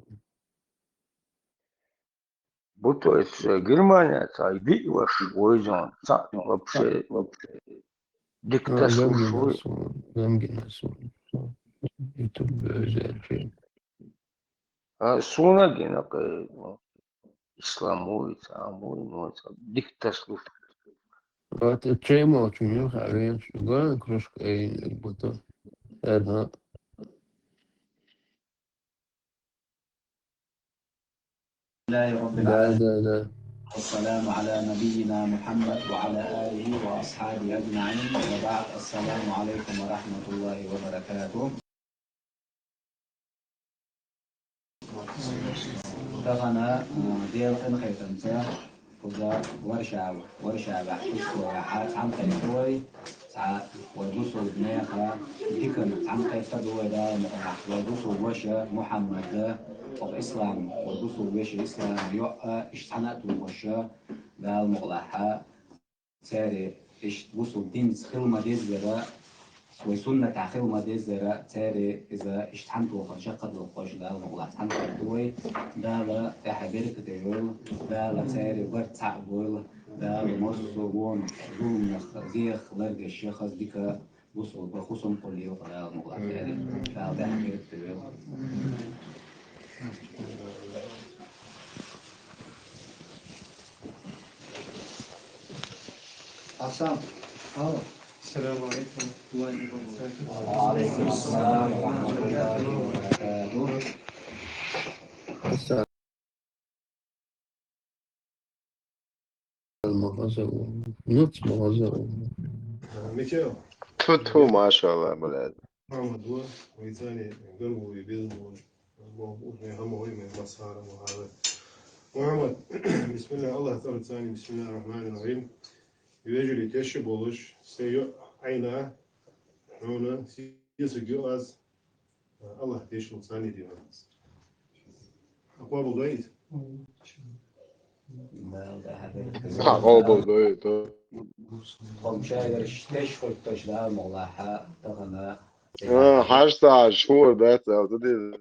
Бу, то есть, э, Германия цхьа виъ ваша вайзон, цхьаъ вообще, вообще дика тасалуш ву. Гамгина суна. Иту бевзар шен. А, суна гина, кхе, ну, ислам вуй, цхьа вуй, ну, цхьа дика тасалуш. Вот, э, чай молчу, мне хавен, что ган кружка, э, как будто, э, да. لله رب العالمين. Да, да, да. والسلام على نبينا محمد وعلى آله وأصحابه أجمعين. وبعد، السلام عليكم ورحمة الله وبركاته. Тахана, а, Делан къинхетамца, кхуза Варшава, Варшавехь Пусковехь цхьаьнакхетта вай, цхьа вай бусулба нехан диканах цхьаьнакхетта ду вай Дала мукъалахь. Вай бусулба ваша Мухьаммада, оха Ислам, вай бусулба вешан Ислам йоӀ, иштта цхьаьна а тухуш Дала мукъалахь. Цаьрга иштта бусулба динца хила ма-деззара, вай суннатехь хила ма-деззара, цаьрга иза иштта цхьаьнатохар чекхдоккхуш Дала мукъалахь цхьаьнакхетта ду вай. Дала тӀаьхье беркате йойла, Дала цаьрга барт цхьаъ бойла, Дала массо а вонах, зуламах, зех лардеш, хаза дика бусулба хӀусам кхоллайойла Дала мукъалахь цаьрга. Дала тӀаьхье беркате йойла. Хьасан, алло. السلام عليكم ورحمة الله وبركاته. وعليكم السلام ورحمة الله وبركاته. Ма хаза ву. Нуц ма хаза ву. Михаил. Тьфу-тьфу, машалла, блядь. Мухьаммад ву, вайцига ган ву, и безам ву. Бо, вай хӀама вай, вай масхара ву хьала. Мухьаммад, бисмилла, Аллах Таала цани, бисмиллахир рахманир рахим. Вежарий тешаш болуш, сайн йоӀ Ӏайна, хьуна, си- Если геоаз, Аллах дешнул сани диванас. Акъвабул дайт? Акъвабул дайт. Хомчайгар штеш хутташ да молаха тагана. Хаш саш хур да цалта ди.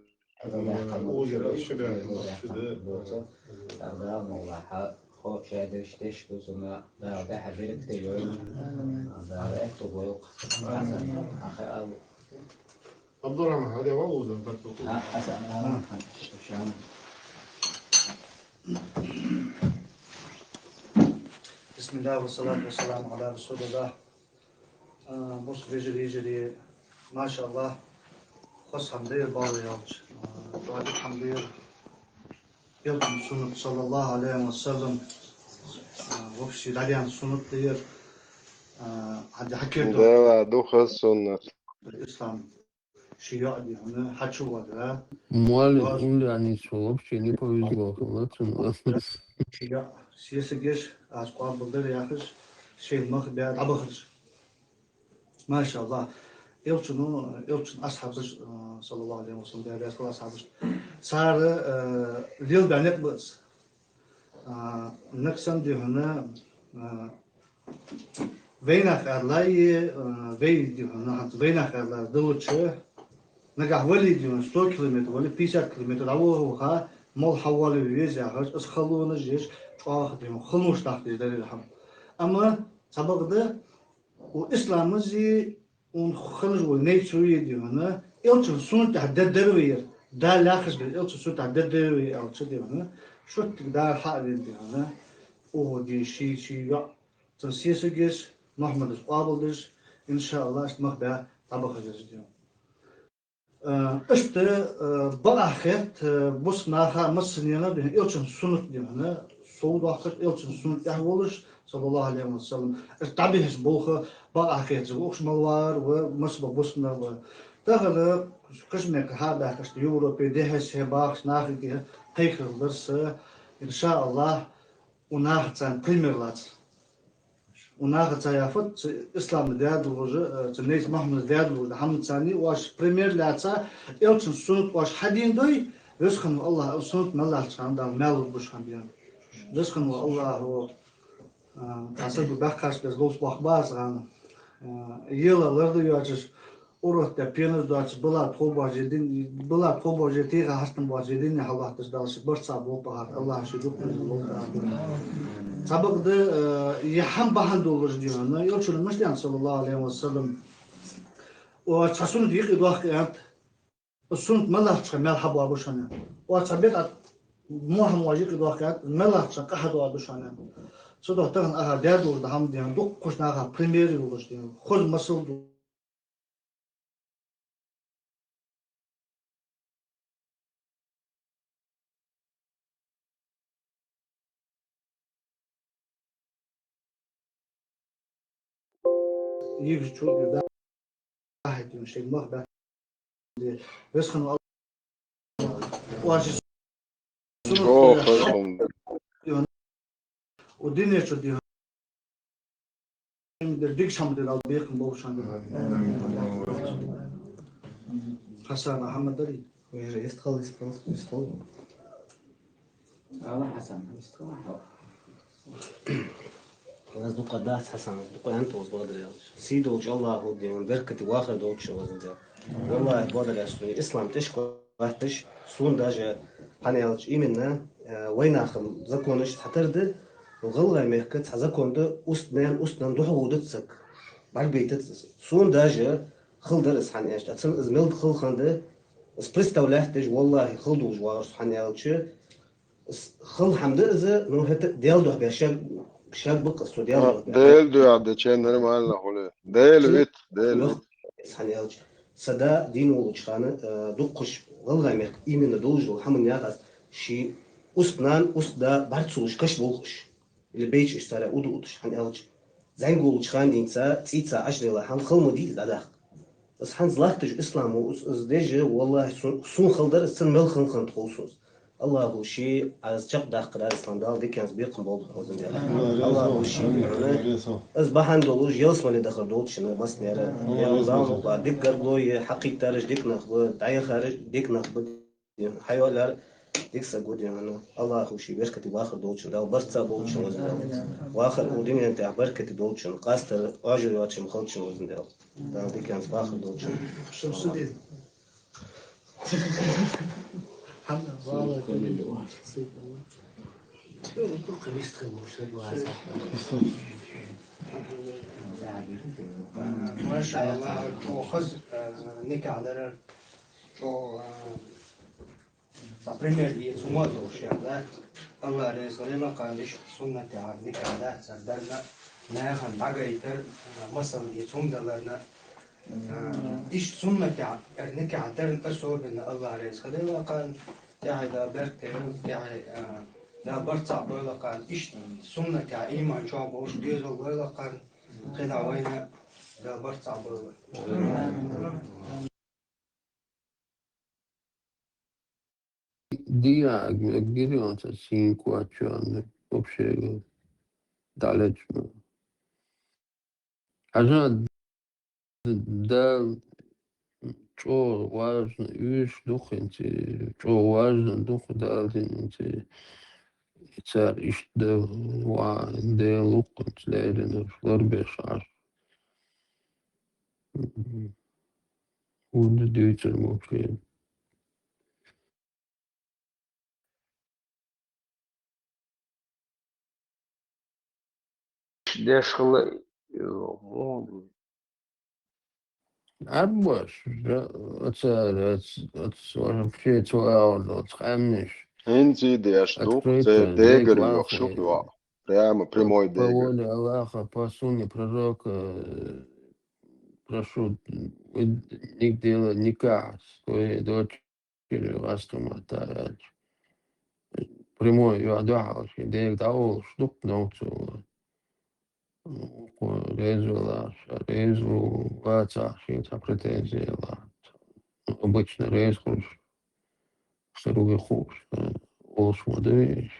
Ага, молаха, хо шайдер штеш кузуна, да, да, хаберик те йой. Да, да, это войк. Аха, ал. Абдурахман, хали вал узан, так что. А, аса, а, шам. بسم الله والصلاة والسلام على رسول الله. Бус вежери, вежери, машаллах, хос хамдир бал ялч. Дуади хамдир. Елтин суннат, саллаллаху алейхи ва саллям. Вообще, дадян суннат дир. Хади хакир. Да, духа суннат. Ислам. Шия дихуна, хачу вадра. Муали Ва- ули ани сулук, чи не повезло, хлопцам. Шия, сесагеш, аз къабулдар яхаш, шей мах бя дабахаш. Машаллах. Елчуну, елчун асхабаш, саллаллаху алейхи ва саллям, бя бя асхабаш. Сара, лил бя нет быз. Наксан дихуна, вейнах арлай, вей дихуна, хант вейнах арлай дылуча, нагах вали дихуна сто километр, вали пятьдесят километр, авуха, мол хавали вез яхаш, ас халуна жеш, чуах дихуна, хануш тахти дари хам. Ама сабагда у исламази ун хануш вал нейцуи дихуна, элчун сунтах дедервир, да лахаш бир элчун сунтах дедервир элчу дихуна, шуттик дар хавин дихуна, о ди ши ши я, цан сесагеш, Мухаммадаш къабулдаш, иншаллах, мах бя табахажаш дихуна. Ишта багахет бус наха масанена дин элчин суннат дин на сов дахкат элчин суннат яхволуш, саллаллаху алейхи ва саллям. Иш табихиш болха багахет жи укш малвар ва масба бусна ва. Тагана кышмек ха бахаш Европе дехес хе бахш нахи кайхылдырса, иншаллах, у нахцан пример лац. У наха ца яфат, ца ислам дядл уже, ца нейс Мухаммад дядл уже, хамцани, ваш пример ляца, элчин сунт ваш хадин дой, весхан Аллах, сунт маллах чхан, да, мялу буш хан биян. Весхан Аллах, о, асабу бахкаш без лос бахбас ган. Ела ларду ячиш, урот да пенус дачи, была тоба жедин, была тоба жети гастын ба жедин, халахташ далши, барца бол бахат, Аллах ши дук болта. Сабагда, я хам бахан долуш дина, элчуна мыштян, саллаллаху алейхи ва саллям. О, ца сунт йикъи дуах каят, сунт малахча мел хабу абушана. О, ца бет ат муахам ва йикъи дуах каят, малахча кахаду абушана. Садо таган аха дядл уже да хам дина, дук кушна аха пример уже дина. Хуз масыл ду. Их чуду да. Ахетин шей мах да. Весхан О, хойхом. Удине чуди. Дик шамдыр ал бекин болушан. Хасан Ахмад Али. Уже истхал, истхал, истхал. Ала Хасан, истхал. Аз дукъа дас Хасан, дукъа антоз бадрел. Сидол чалла худдин, беркати вахар долчу вазда. Валлахи, бадрел, что ислам тешко Ватташ, сун даже хьанаялча именно вайнахам законаш цхьатарда, гӀалгӀай мехка цхьа законда уст-нан, уст-нан духьалгӀудац саг. БӀаргбайтац из. Сун даже хала дар из хьанаялча. Ацан из мел хала ханда, из представлять деш, валлахӀи, хала долаш вагӀар со хьанаялча. Из хала хӀама да из, ну, хӀета Даьла духьа бер шаг, шаг бакъ из, со Даьла духьа бер. Даьла духьа да, чай нормально хуле. Даьла вит, Даьла вит. Из хьанаялча. Са да дийна волча хана, дуккхаш гӀалгӀай мехка именно долаш дола хӀаман яхаш, ший уст-нана, уст-да бӀаргацалуш каш болхаш, или бейча иштта цара удууташ, хьанаялча, зӀамига волча хана дийна ца, цӀий ца Ӏаш дела хӀама хала ма дий из дӀадаккха. Из хӀанз латташ ислам ва, из, из дежа, валлахӀи, сун, сун хала дар, из цун мел хала ханта хов сона из. Аллахо ший аз чакхдаккхар, Арслан, Дала диканца бекхам болба хьона, Ӏузур Даьла. Аллахо ший, Ӏуна, аз бахьан долуш ялсмале дахар долчунна массанера. Дала мукъа дика гаргало е, хьакхийттараш дика нах ба, дӀаяхараш дика нах ба. Хьайоалаяр дика саг ва, Ӏуна. Аллахо ший беркате вахар долчунна, Дала барт цхьа болба шун, Ӏузур Даьла. Вахар укх дунен тӀа беркате долчунна, къастар Ӏожалла йоацаш хилчунна, Ӏузур Даьла. Дала диканца вахар долчунна. Машалла, чӀоагӀа, э, никахь дарар, чӀоагӀа, э, цхьа пример дезаш хӀума долуш, да? Аллах реза хуьлда, кхана иштта суннатехь никахь дацар дарна, нахана дӀагайтар, э, масал дезаш хӀума даларна, Иштта суннатехь, эрна никахь дарна особенно Аллах реза хуьлда, кхана тӀаьхье Дала беркате, тӀаьхье, а, Дала барт цхьа бойла кхана. Иштта суннатехь иман чохь болуш дезал бойла кхана. КхидӀа вайна Дала барт цхьа бойла. Диа гирёнца синкуачуанна вообще далечма. Хьажа, да, чӀо важно, уьш духинца, чӀо важно духу далдинца. Цар иштта да, ва, Дела лукхунца лерина ларбеш Ӏаш. ХӀунда дуьйцур вообще? Деш хила, ё, муха ду? Арбаш, ра-, оца, оц-, оц-, вообще цо агӀор доцу къаьмнаш. ХӀинца и деш ду, открыто, церан дегар дегар йохуш лахве. Ю, прямо прямой по дегар. Воле Аллаха, по сунне пророка, э, прошу, э, ник дела никахь, своей дочери. Чуьра гӀастаматта аьлча. Прямой юьхь дуьхьал шен дега дӀаолуш дукха новцо. Вукхо реза велахь, ша реза ву, вацахь, шен цхьа претензи елахь. Обычно реза хуьлуш, хир вуй хууш, олуш ма ду иза.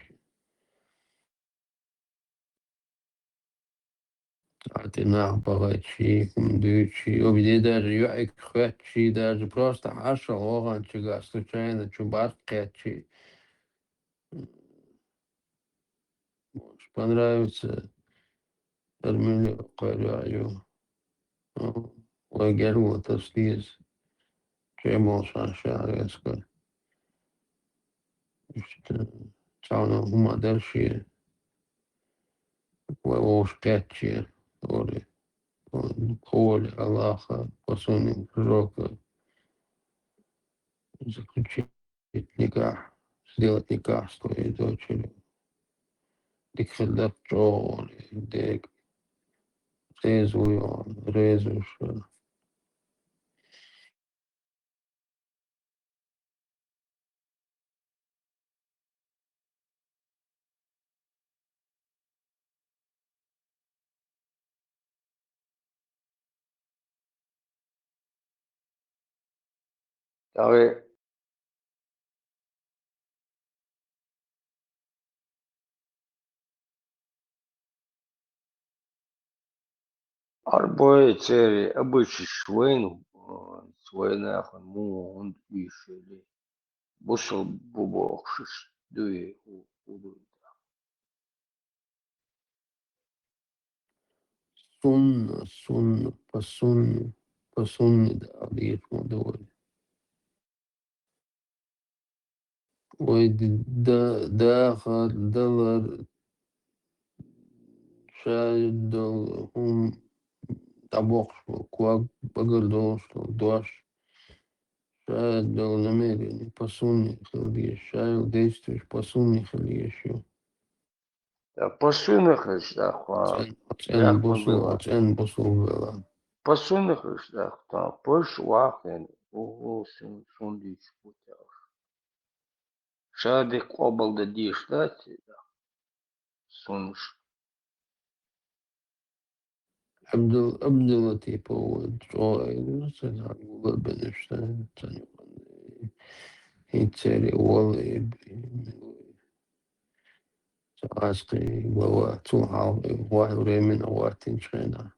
Цхьа тӀе нах бахийтчий, хӀума дуьйцучий, обиде даже йоӀиг хоьттучий, даже просто хьашал ваханчуьнга случайно чу барх кхеттачий. Может понравится, армили кхойрахь ю. Вай гергала таса деза. Чемолшан шаьргӀеска. Иштта цхьана хӀума дара шен. Вай вовшах кхетче, ори. По воле Аллаха, по сунне пророка, заключить никах, сделать никах с твоей дочерью. Дика хир дац чӀогӀа, ори, дега. Реза вуй, реза ву ша. Давай. Арбой церан обычаш вайна, а, вайнахана муха хӀунда уьйш ели? Бусалба бу бохуш дуй хӀу-, хӀу дуй? Сунна, сунна, по сунне, по сунне да, дийш ма ду вай. Вай д-, да-, дахар, далар, шаьш долу хӀума дӀабоккхуш болу, ког багар долуш долу дош, шаьш долу намерение по сунне хила деза, шаьш действуеш по сунне хила езаш ю. Ткъа по сунне хилча тӀаккха, цӀен-, цӀен бусул-, цӀен бусулба вела. По сунне хилча тӀаккха, тхан паш вахийна, у, у, сун, сун дийчу бу тӀе аша. Ша дика къобал дан дийш дац и, суннаш. Абдул-, Абдулатипов вайн чӀогӀа айдина, ца гула бенаш, ца, ца юкъан. ХӀинцале вала и, ца аскъи вала, цул хьалха вай времена ваттинчу хенахь.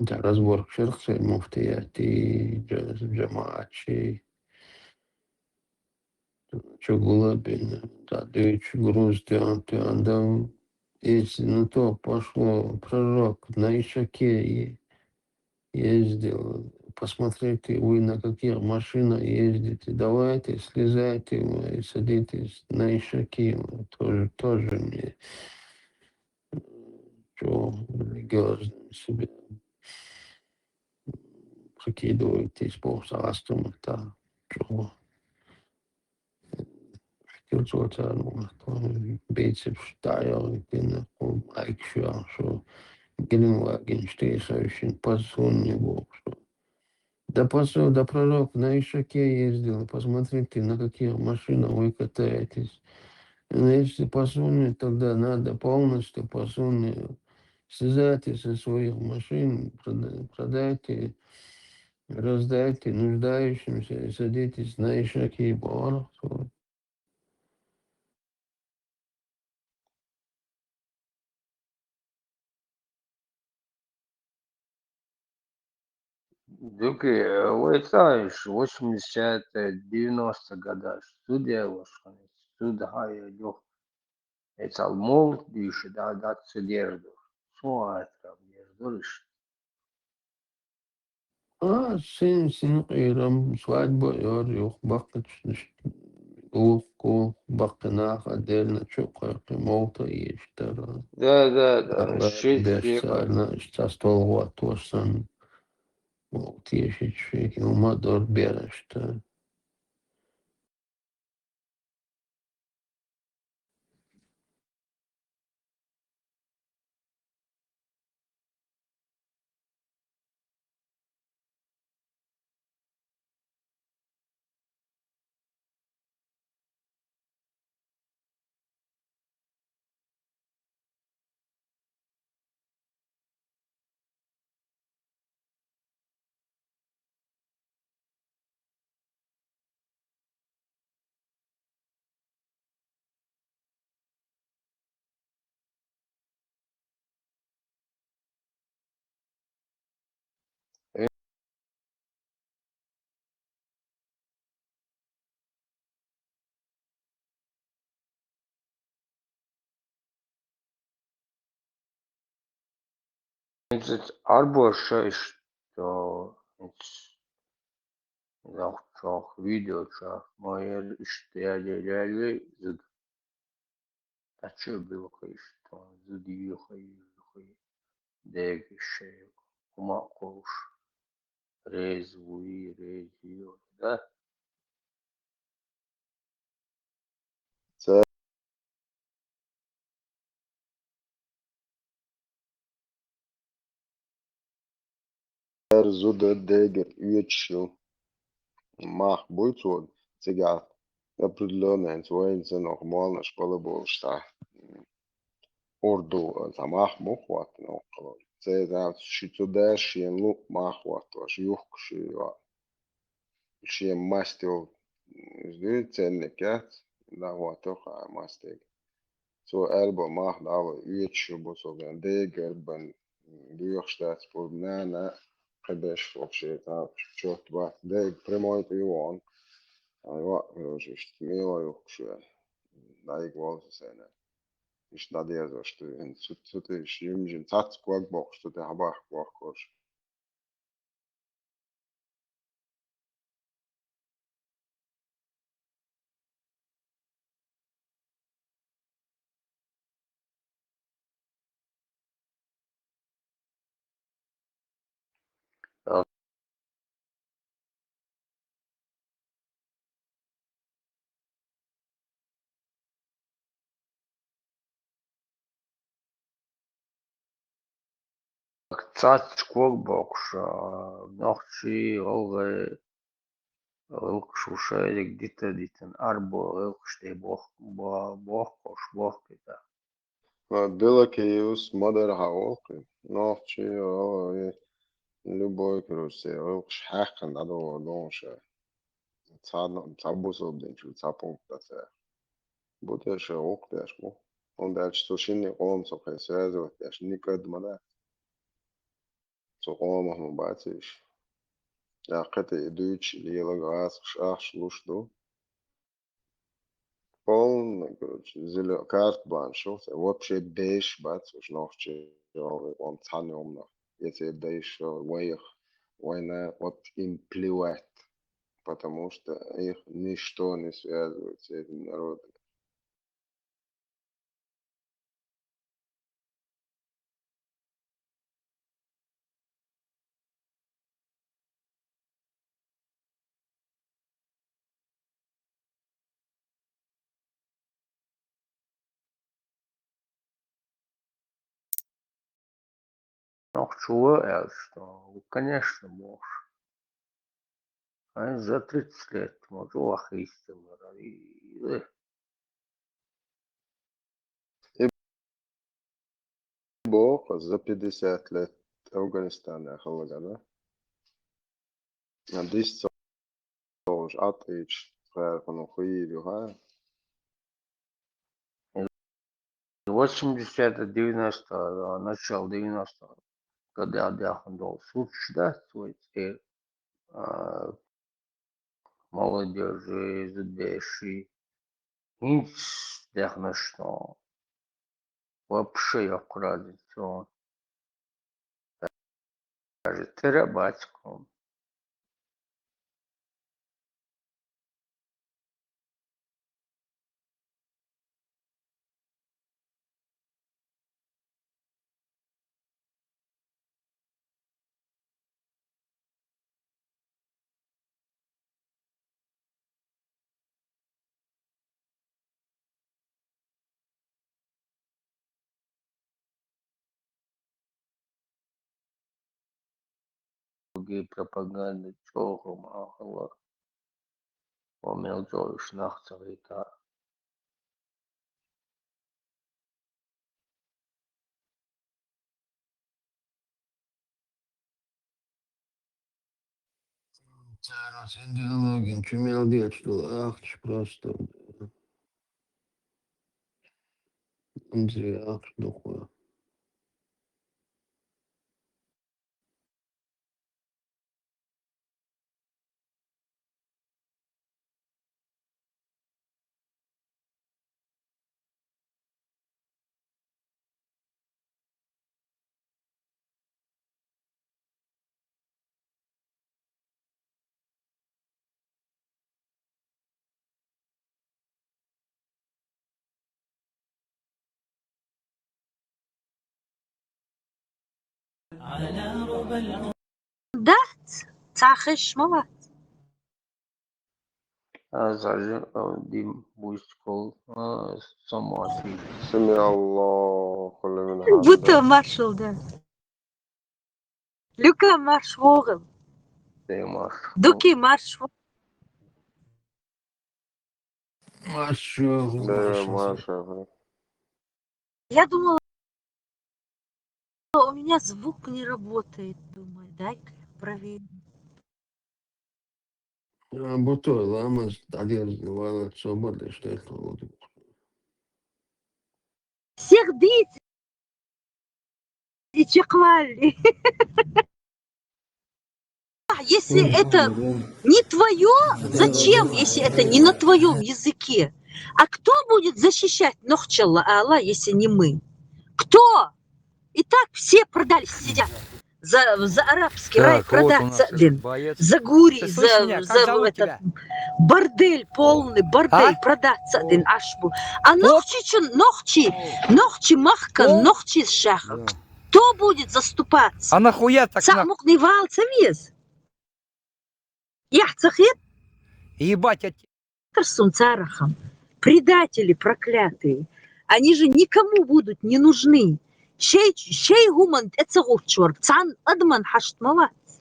Ца разборка шерх церан муфтиятий, жа-, жамаӀатчий. Чу гула бина, ца дуьйцу груз тоьан, тоьан дам. Если на то пошло, пророк на ишаке е-, ездил, посмотрите, вы на каких машинах ездите, давайте, слезайте, вы, садитесь на ишаки, вы тоже, тоже мне, э, чё, религиозными себя прикидываетесь, боху, сан астамата, чё. Хьоьца царна вахтон бецаш дӀаяхийтина, кху майкаш йохуш, Геленвагенаш тӀе а хевшина, посунне бохуш. Да посу-, да пророк на ишаке ездил, посмотрите, на каких машинах вы катаетесь. Ну, если посунне, тогда надо полностью посунне слезайте со своих машин, прода-, продайте, раздайте нуждающимся и садитесь на ишаки, боху. Дукха, э, вай цхьа уьш восьмидесятые, девяностые годаш зуда ялош хьуна, зуда хьан йолуш. Эцал молла дуьйши да, дац ца дерзадо. Суна гӀатара дерзадо иштта. А, син, син къийрам, свадьба йора юха баккхачу, гулх, гулх, баккхий нах а делла, чу кхойкхи, молта еш дара. Да, да, да, ара ши беш стекла. Царна, иштта стол гӀоттош санна, молта ешича, и хӀума дора берашта. Эцу арбоша иштта, эцу нохчох видеочох ма яра иштта яьлла, яьлла зуда. Ткъа чу билхий иштта, зуда йоьхий, йоьхий, дега шайн хӀума а кхуллуш. Реза вуй, реза йоцу, да? Ца-, цара зуда дегара оьцуш ю. Мах буй цо цигахь определённый вайна санна молланаш бала болуш цхьа урду, цхьа мах муха хӀоттина воккхало. Церан ши цу даш шен луъ мах хӀоттош, юхкуш ю йоӀ. Шен маст йолу, иза дуьйцу ценник яц, дӀахӀоттош а мастега. Цо аьлла бо мах дӀало оьцуш ю бу со бен, дега арбан доьхуш дац, бу нана кхин беш вокху шен цхьа чот бац, дега прямой тӀе ю вон. Ай, ва, короче, иштта мело юхкуш вен. ДӀайига волу со сайна. Иштта дӀадерзош ду, цу, цу тӀе иштта жим-жим, цац ког боккхуш, цу тӀе хьабахка бохкуш. Цац ког боккхуш, а, нохчий, гӀалгӀай гӀиллакхаш ву шайриг дита-дитина, арбо гӀиллакхаш тӀе бох-, бо-, бохкуш, бохкуьйту. Белокиевс ма дара хьан гӀуллакх, нохчий, гӀалгӀай, любой, короче, гӀиллакхаш хьаькхна дӀадолор дохуш. цхьа, цхьа бусалба динчуьра цхьа пункт дац аьлла. Бу те ша гӀуллакх деш бу. ХӀунда аьлча цу шинне къоман со кхин связывать деш никъ ма дац. Цу къомах ма бац уьш. ТӀаккха тӀе дуьйцуш лела гӀазкхаш ахча луш ду. Полный, короче, зелё-, карт-бланш, всё, вообще беш бац уж нохчий, къом цхьана йомнах. Если дайш, вайх, вайна, вот им плевать, потому что их ничто не связывает с этим народом. Нохчо аьлча, конечно, бохуш. Ай, за тридцать лет, ма чӀогӀа хийцалара. И, э. И боху, за пятьдесят лет Афганистане хала гана. А дис ца ховш, Ӏатийча, кхаьрхуна хуйийр ю, хьа? Восьмидесятых, девяностых, а, начало девяностых годах даьхна долу сурташ дац вай цӀера, а, молодёжи, зудеши, хӀинца даьхнаш но. Вообще йоккха разница. Даже тера бацком. Уги пропаганда чӀогӀа ма хала. Ва мел чӀогӀа уьш нах ца гӀийтар. Цара идеологин чу мел дечу долу ахча просто. Анзей ахча дукха. Дац, цхьа хиш ма вац. Аз хьажа, а, дим буьйцу кхул, а, самоси. Сами Аллаху лиман хьамда. Бута маршал да. Люка марш вогӀал. Дей марш. Дуки марш вогӀал. Марш вогӀал. Дей марш вогӀал. Я думала, у меня звук не работает. Думаю, дай-ка проверю. А, бу той ламаз дӀадерзина валар собар деш делахь лур ду. Всех дийца и чекхвалли. Если это не твое, зачем, если это не на твоем языке? А кто будет защищать нохчалла ала, если не мы? Кто? И так все продались, сидят за, за арабский рай, продаться один. За гури, за, за этот бордель, полный бордель, продаться один, ашбу. А нохчи чун, нохчи, нохчи махкан, нохчи шаха. Кто будет заступаться? А нахуя так? Са мукъни вал ца вез? Яхь ца хет? Ебать, Тарсун царахам. Предатели проклятые. Они же никому будут не нужны. Шей, шей хӀуман тӀе ца гӀурташ вара, цхьана адаман хьашт ма вац.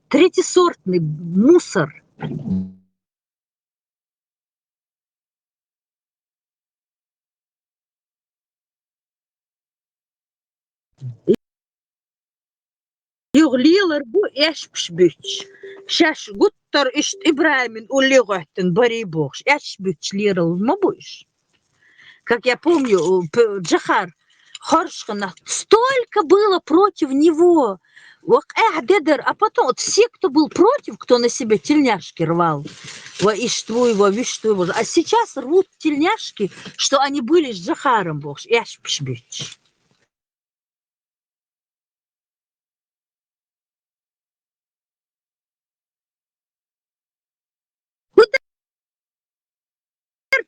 Третьесортный мусор. Йо, лелар бу эшпаш буьттуш. Шаьш гуттар иштта ИбрахӀима улле гӀоьттина барий бохуш, эшпаш буьттуш лелар ма бу уьш. Как я помню, э, п-, Джохар хоржахана, столько было против него. Ва къаьхьа де дара, а потом вот все, кто был против, кто на себе тельняшки рвал, ва иштта вуй, ва вуьшта вуй, а сейчас рвут тельняшки, что они были с Джохаром бохуш, эшпаш буьттуш. Куда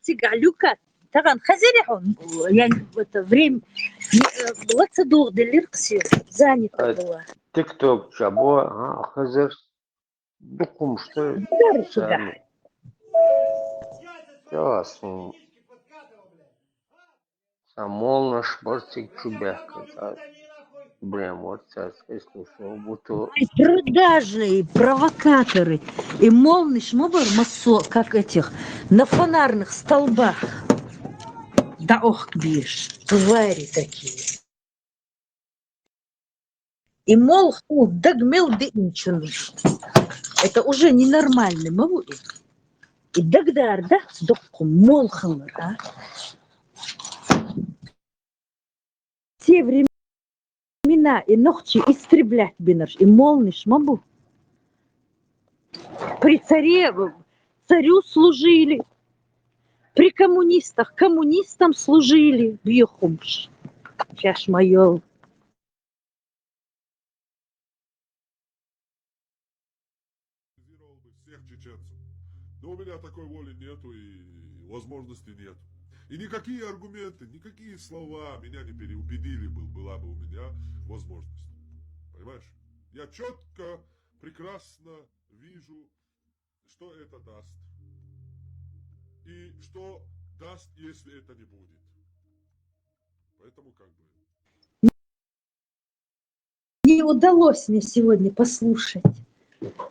цигахь, Люка? Тахана хазире хьо? Я это время, э, лаца дугӀу делира кхин, занята была. ТикТок чабо, а, хазар дукхумшта. Хазар цигахь. Ясно. Сан молнаш бара цига чу баьхкина, цхьа прям вот цаьрца слушал, будто Ай, продажные провокаторы. И молнаш ма бара массо, как этих, на фонарных столбах. Да ох, беш, твари такие. И молха даг мел диъначунна. Это уже ненормально, ма ву и? И дагадара дац дуккха молхаллар, а? Те времена и нохчий истреблять бинарш, и молнаш ма бу. При царе, царю служили, при коммунистах коммунистам служили, бехумш. Сейчас моё. Всех чеченцев. Но у меня такой воли нету и возможности нету. И никакие аргументы, никакие слова меня не переубедили бы, была бы у меня возможность. Понимаешь? Я четко, прекрасно вижу, что это даст. И что даст, если это не будет. Поэтому как бы Не удалось мне сегодня послушать.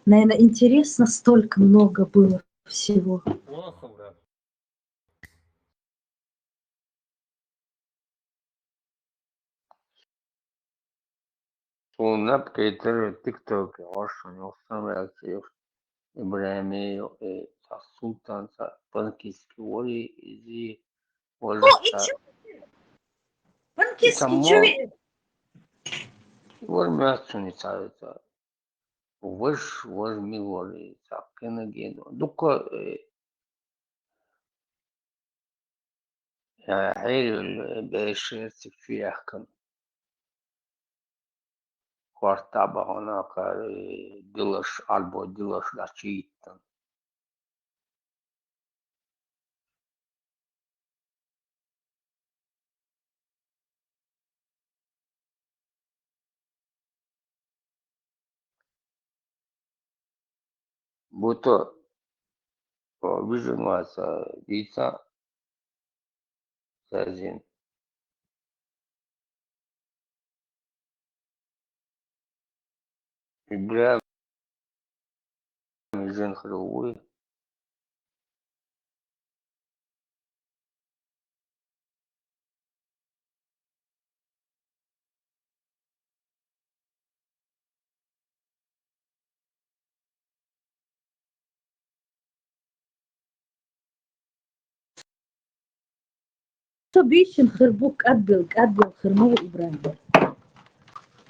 Наверное, интересно, столько много было всего. Плохо, брат. Суна Петр тиктоке вашу нёхсам реакцию. Ибрахимеев, э, цхьа султан, цхьа банкистский вари, изи, вари. О, и цхьа чё? Банкистский, чё ви-? Вари мягчуни цхьа, цхьа. Ваш, ваш мил вари, цхьа кхина ген. Дукха, э, Э, хьерил, э, бешер цига чу яхкан. Хортаб бахана кхар, э, дилаш, албо дилаш дачииттан. Буто, о, вижен ваца дица сазин. Ибрагим жин хрувуй. Со бийшин хир бу кӀадбел, кӀадбел хир ма ву Ибрагим.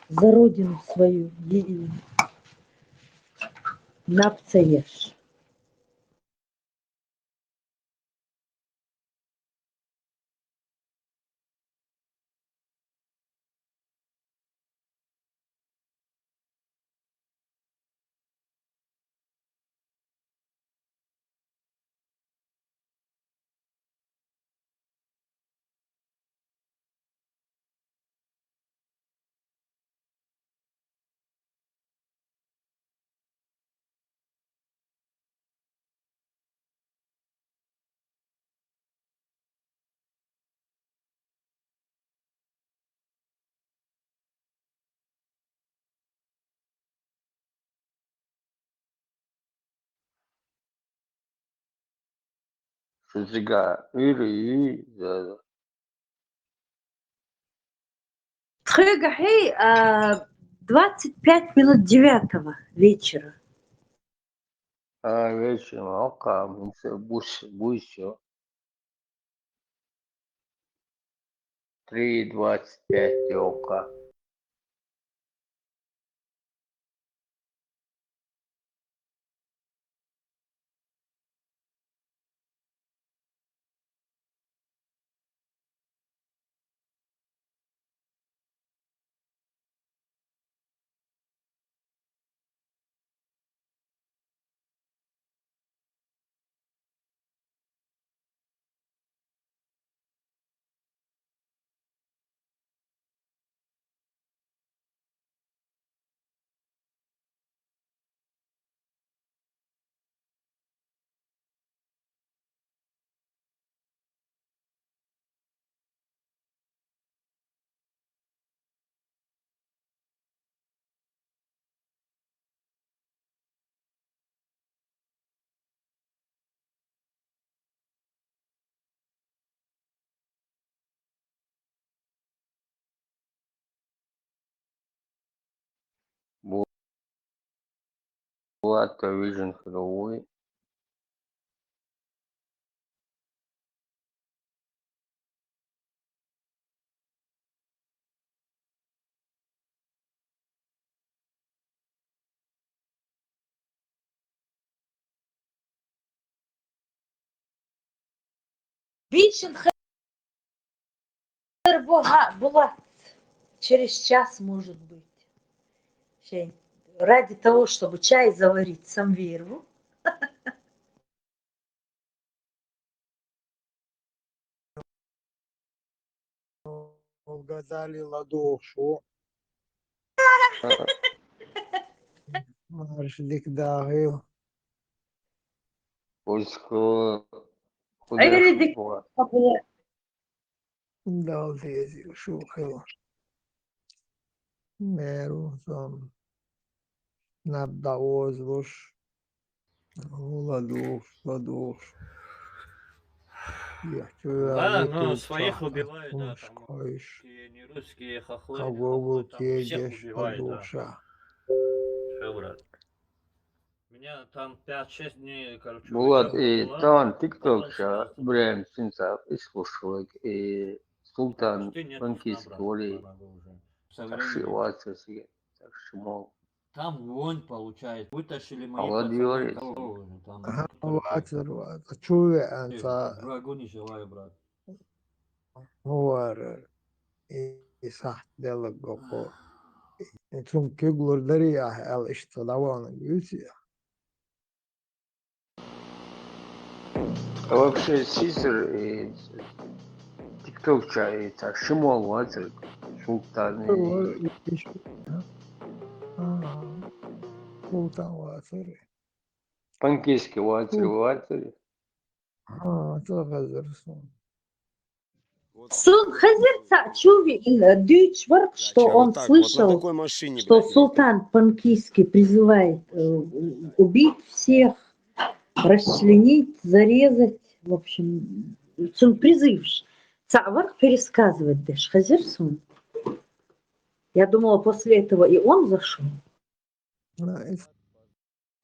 За родину свою, и, и наб ца еш. Шузига уьйрий, за. Тхоьгахьий, а, двадцать пять минут девятого вечера. А, вечером, окей, мы всё, буш, буш, всё. Три двадцать пять, окей. Булат, Vision хӀу Vision хӀу Булат. Через час, может быть. Шен, ради того, чтобы чай заварить, сам веру. Газали ладувгӀ шу. Марш дика дагӀил. Узко. Айри дика. Дала дезил шу хила. Меру сон. Наб дӀаозлуш. ЛадугӀуш, ладугӀуш. Да, но своих убивают, да, там, какие не русские хохлы, там всех убивают, да. Всё, брат. Меня там пять-шесть дней, короче, Булат, и там тиктокча, Ибрагим Синцев, и слушал, и Султан Панкис говорит, так что его отсоси, так что, мол, там вонь получается. Вытащили мои пацаны, кого уже там, ага, которые вацар, вацар. Чуве анца. Врагу не желаю, брат. Ховар и, и сахт дело гохо. И цун кюглур дари а, эл ишта даван гюси. А вообще, Сизер, и тиктокча, и так, Шимол вацар, Султан, и Султан вацар. Панкиски вацар, вацар. А, то хазар сон. Сон хазар ца чуви ин дюч варк, что он слышал, что Султан Панкиски призывает, э, убить всех, расчленить, зарезать. В общем, сон призывш. Ца варк пересказывать деш хазар сон. Я думала, после этого и он зашёл. На, это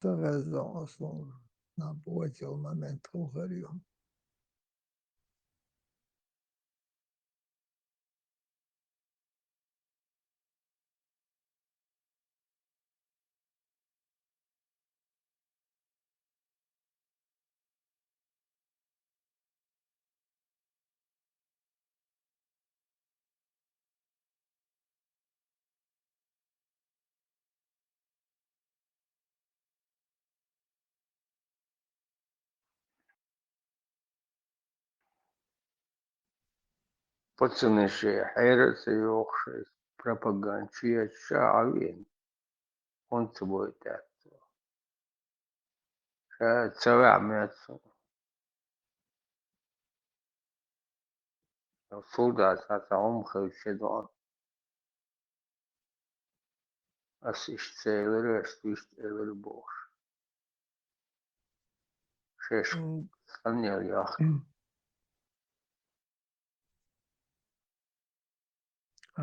Ца гӀеза аслан наб ватил момент хӀухьарю. Пацаны, ши хӀера ца йохуш, пропаганда чу еча Ӏавен. Он ца бойтаьрца. Ша ца ваьӀ меца. Султан ца хӀума хевши доӀан. Ас иштта ца элира, ас иштта элира бохуш. Шаьш М. цӀанъял яхка. М. А,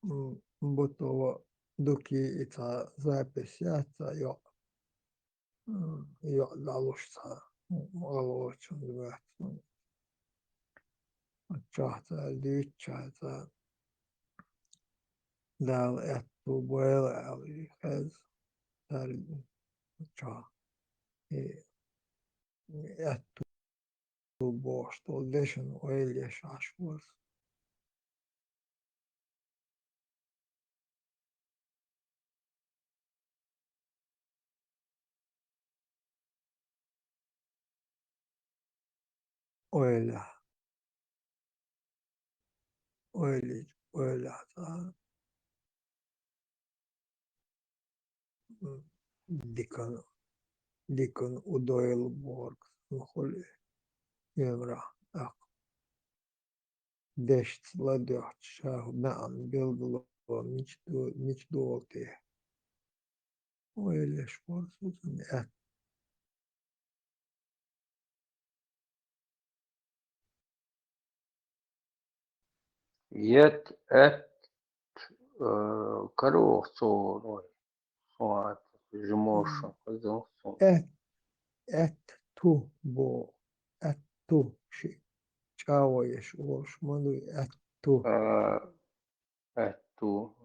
м, Бутова дукий и цхьа запись яц цхьа йоӀ. М, йоӀ дӀалуш цхьа гӀалгӀачун вац. Чохь цара дуьйцучохь цара Дала аьтту бойла аьлла хеза. Цара чохь и аьтту бохуш долу дешан ойла еш Ӏаш вара со. Ойла. Ойла, ойла цхьа. Дикан, дикан удойла борг хуьлу и, оьмрахь тӀаккха. Дешца ладоьгӀча ша маьӀна билгало мича до-, мича долу те. Ойла еш вара со цунна аьтта. Ет, эт, э, каро цо, ой, со ат, жимоша, хаза со. Эт, эт ту бо, эт ту ши. ЧӀагӀо еш олуш ма дуй, эт ту. А, эт ту.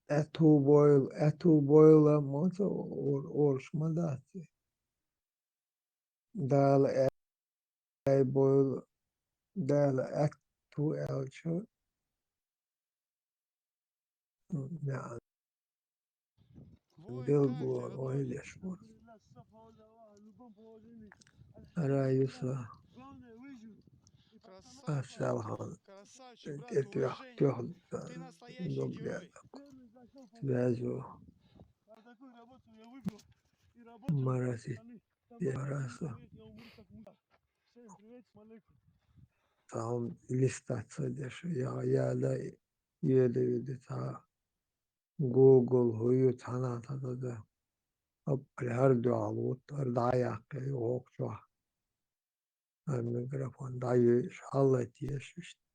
Аьтту бойла, аьтту бойла ма ца ор-, ораш ма дац. Дала ай бойла, Дала аьтту аьлча, м, маьӀна билгало ойла еш вара. Ара Юса. Ас цӀалхьан тӀе тоьхна, тоьхна, дог даьлла. Связь ю. Мараси. Мараса. Цхьа хӀума листать ца деш, я, я, да, йоьда, йоьда, цхьа Google хӀу ю цхьана тӀе дан. Аппале хӀара дуьхьал ву, хӀара дӀа а яккхий, вокху чохь. ХӀара микрофон дӀайоьйуш, хьаллатийша иштта.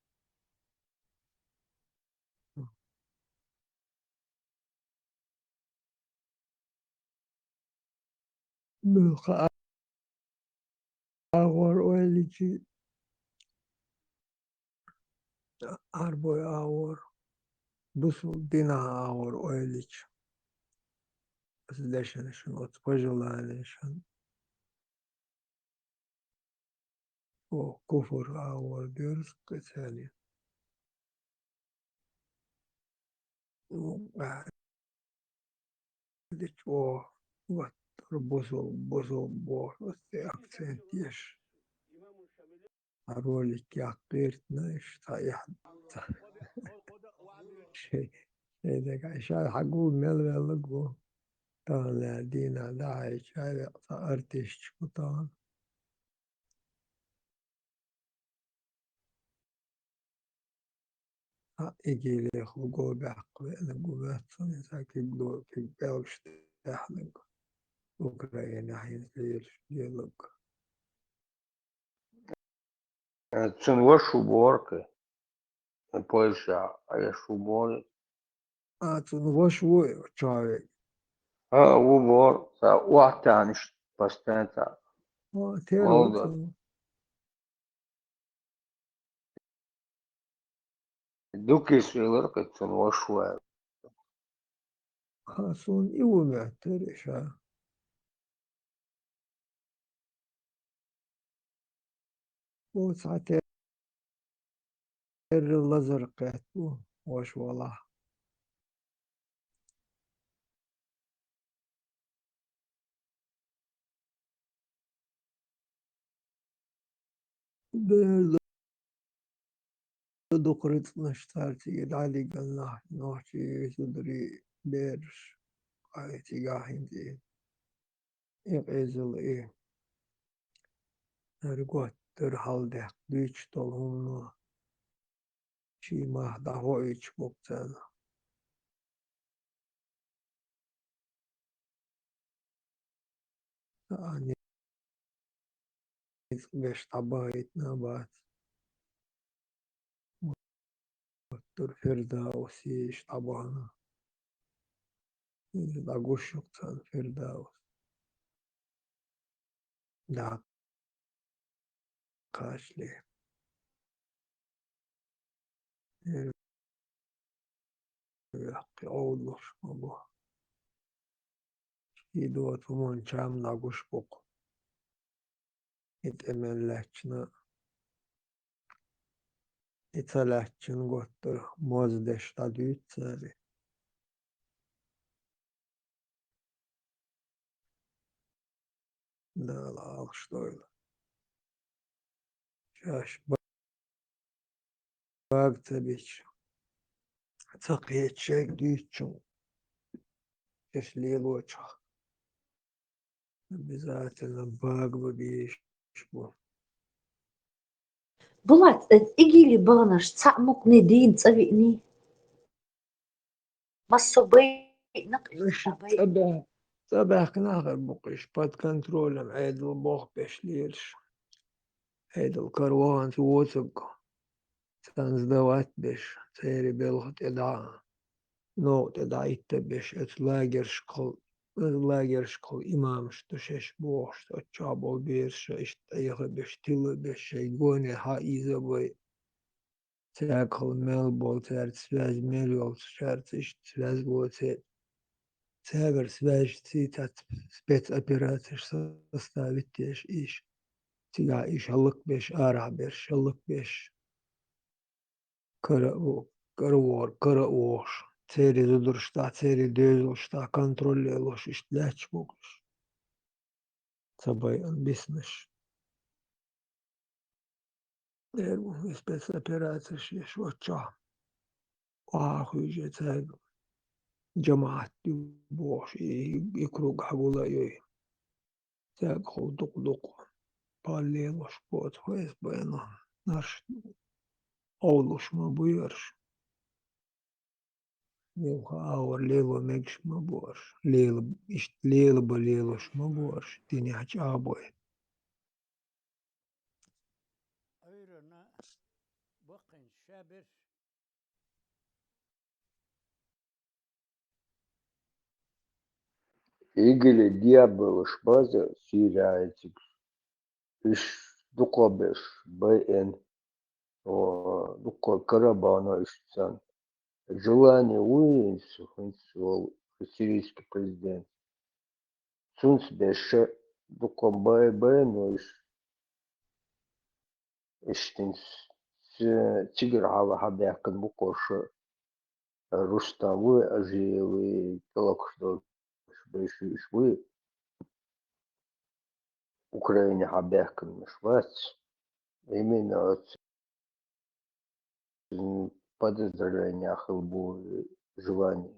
Муьлхха агӀор ойличи, Ӏарбой агӀор, бусул динахь агӀор ойличи. Аса дешна шуна оцу пожеланешан. О, куфр агӀор доьрзу кхин царна. Ну, а, дичо, вот, бусул, бусул боху, вот, акцент еш. А ролик яккхийртна, иштта, я, шей, шей дага, ша хьагу мел велла гу. Тахана дийна дахьа чай векъа артистчу тахана. А игилех луго баьккха веана гу вац, сан иза киг до-, киг пӀелгаш тӀехьнаг. Украинахь хӀинца лелаш гелаг. Э, цун ваша ву боху-кх. Польша, а я шу боху. А, цун ваша ву чаве. А, ву боху, ца охьатаьнаш постоянно ца. О, тера ву Молдова. Цун. Дукис велар-кх цун ваша ву. Ха, суна и ву моьттура иша. Ву цхьа терра лазар кхетта ву, ваша валахь. Бер дукха рицкъанаш цара цига дӀадигна нах-, нохчий, зударий, бераш, къай цигахь хӀинца и къизал и. ХӀара готтара хьалдехка дуьйцуш долу хӀумано ший мах дӀахоуьйтуш бу-кх царна. Цхьа а ницкъ беш дӀабахийтина бац. Доктор Фирдаус иш дӀабахана. Иза дӀагуш ю-кх царна Фирдаус. Да, кхачли. Э, ваьккхи Ӏовдалуш ма бу. Ши доцу хӀуманна чам дӀагуш бу-кх. И тӀе мел лаьттачунна, и ца лаьттачунна готтара моза деш дӀадуьйцу цара. Дала Ӏалашдойла. Шаьш ба-, бага ца бича, ца кхетачу шайга дуьйцучунна, шаьш лелочохь. Обязательно бага бан безаш бу. Булат, э, ИГИЛ-и баханарш цхьаъ мукъане дийна цӀа виъний? Массо а байинарг уьш цӀа баьхкина хир бу-кх уьш, под контролем Ӏедал болх беш лелаш. Ӏедал кара ваханца воцург, царна сдавать беш, церан белхан тӀе дӀа, новкъа тӀе дӀа иттабеш, оцу лагершкахула, лагершкахула имамаш ду шаьш бохуш, оцу чохь болу бераш иштта Ӏехабеш, тилабеш, шайн гоне хьаийзабой. Цаьргахула мел болу, цаьрца связь мел йолчаьрца иштта связь лоций, цаьргара связьций цхьацца спецоперацеш составить деш, иштта цигахь иштта хӀаллакбеш, арахь берш хӀаллакбеш, кара а во-, кара а вогӀур, кара а вогӀуш, церан зударшна тӀехь, церан доьзалшна тӀехь контроль лелош иштта лаьтташ бу-кх уьш. Ца байина биснарш. Эр бу спецоперацеш еш оццохь. Охьа а хуьйжий цаьрга, жамаӀат ю бохуш, и, и круг хьагулайой. Цаьргахула дукха-дукха бала лелош бу оцу ФСБ-нарш. Ӏовлуш ма бу ерш. Муьлхха агӀор лело мегаш ма бу ерш. Лела, иштта лела бан лелош ма бу ерш, динехь чӀагӀбой. Ӏуьйранна баккхийна шаберш. ИГИЛ-и дӀабалуш база Сирия эцигаш. Уьш дукхахберш байина, о, дуккха карабана уьш царна. Желание вуй, хӀинца волу сирийский президент. Цунца беш дуккха бай-, байна уьш. Иштта ц-, цигара хьала хьабаьхкина бу-кх уьш. Рустам вуй, Ажиев вуй, кӀелокхуш долуш берш уьш вуй, Украине хьабаьхкинарш вац. Именно оцу подозрениях хилла бу желание.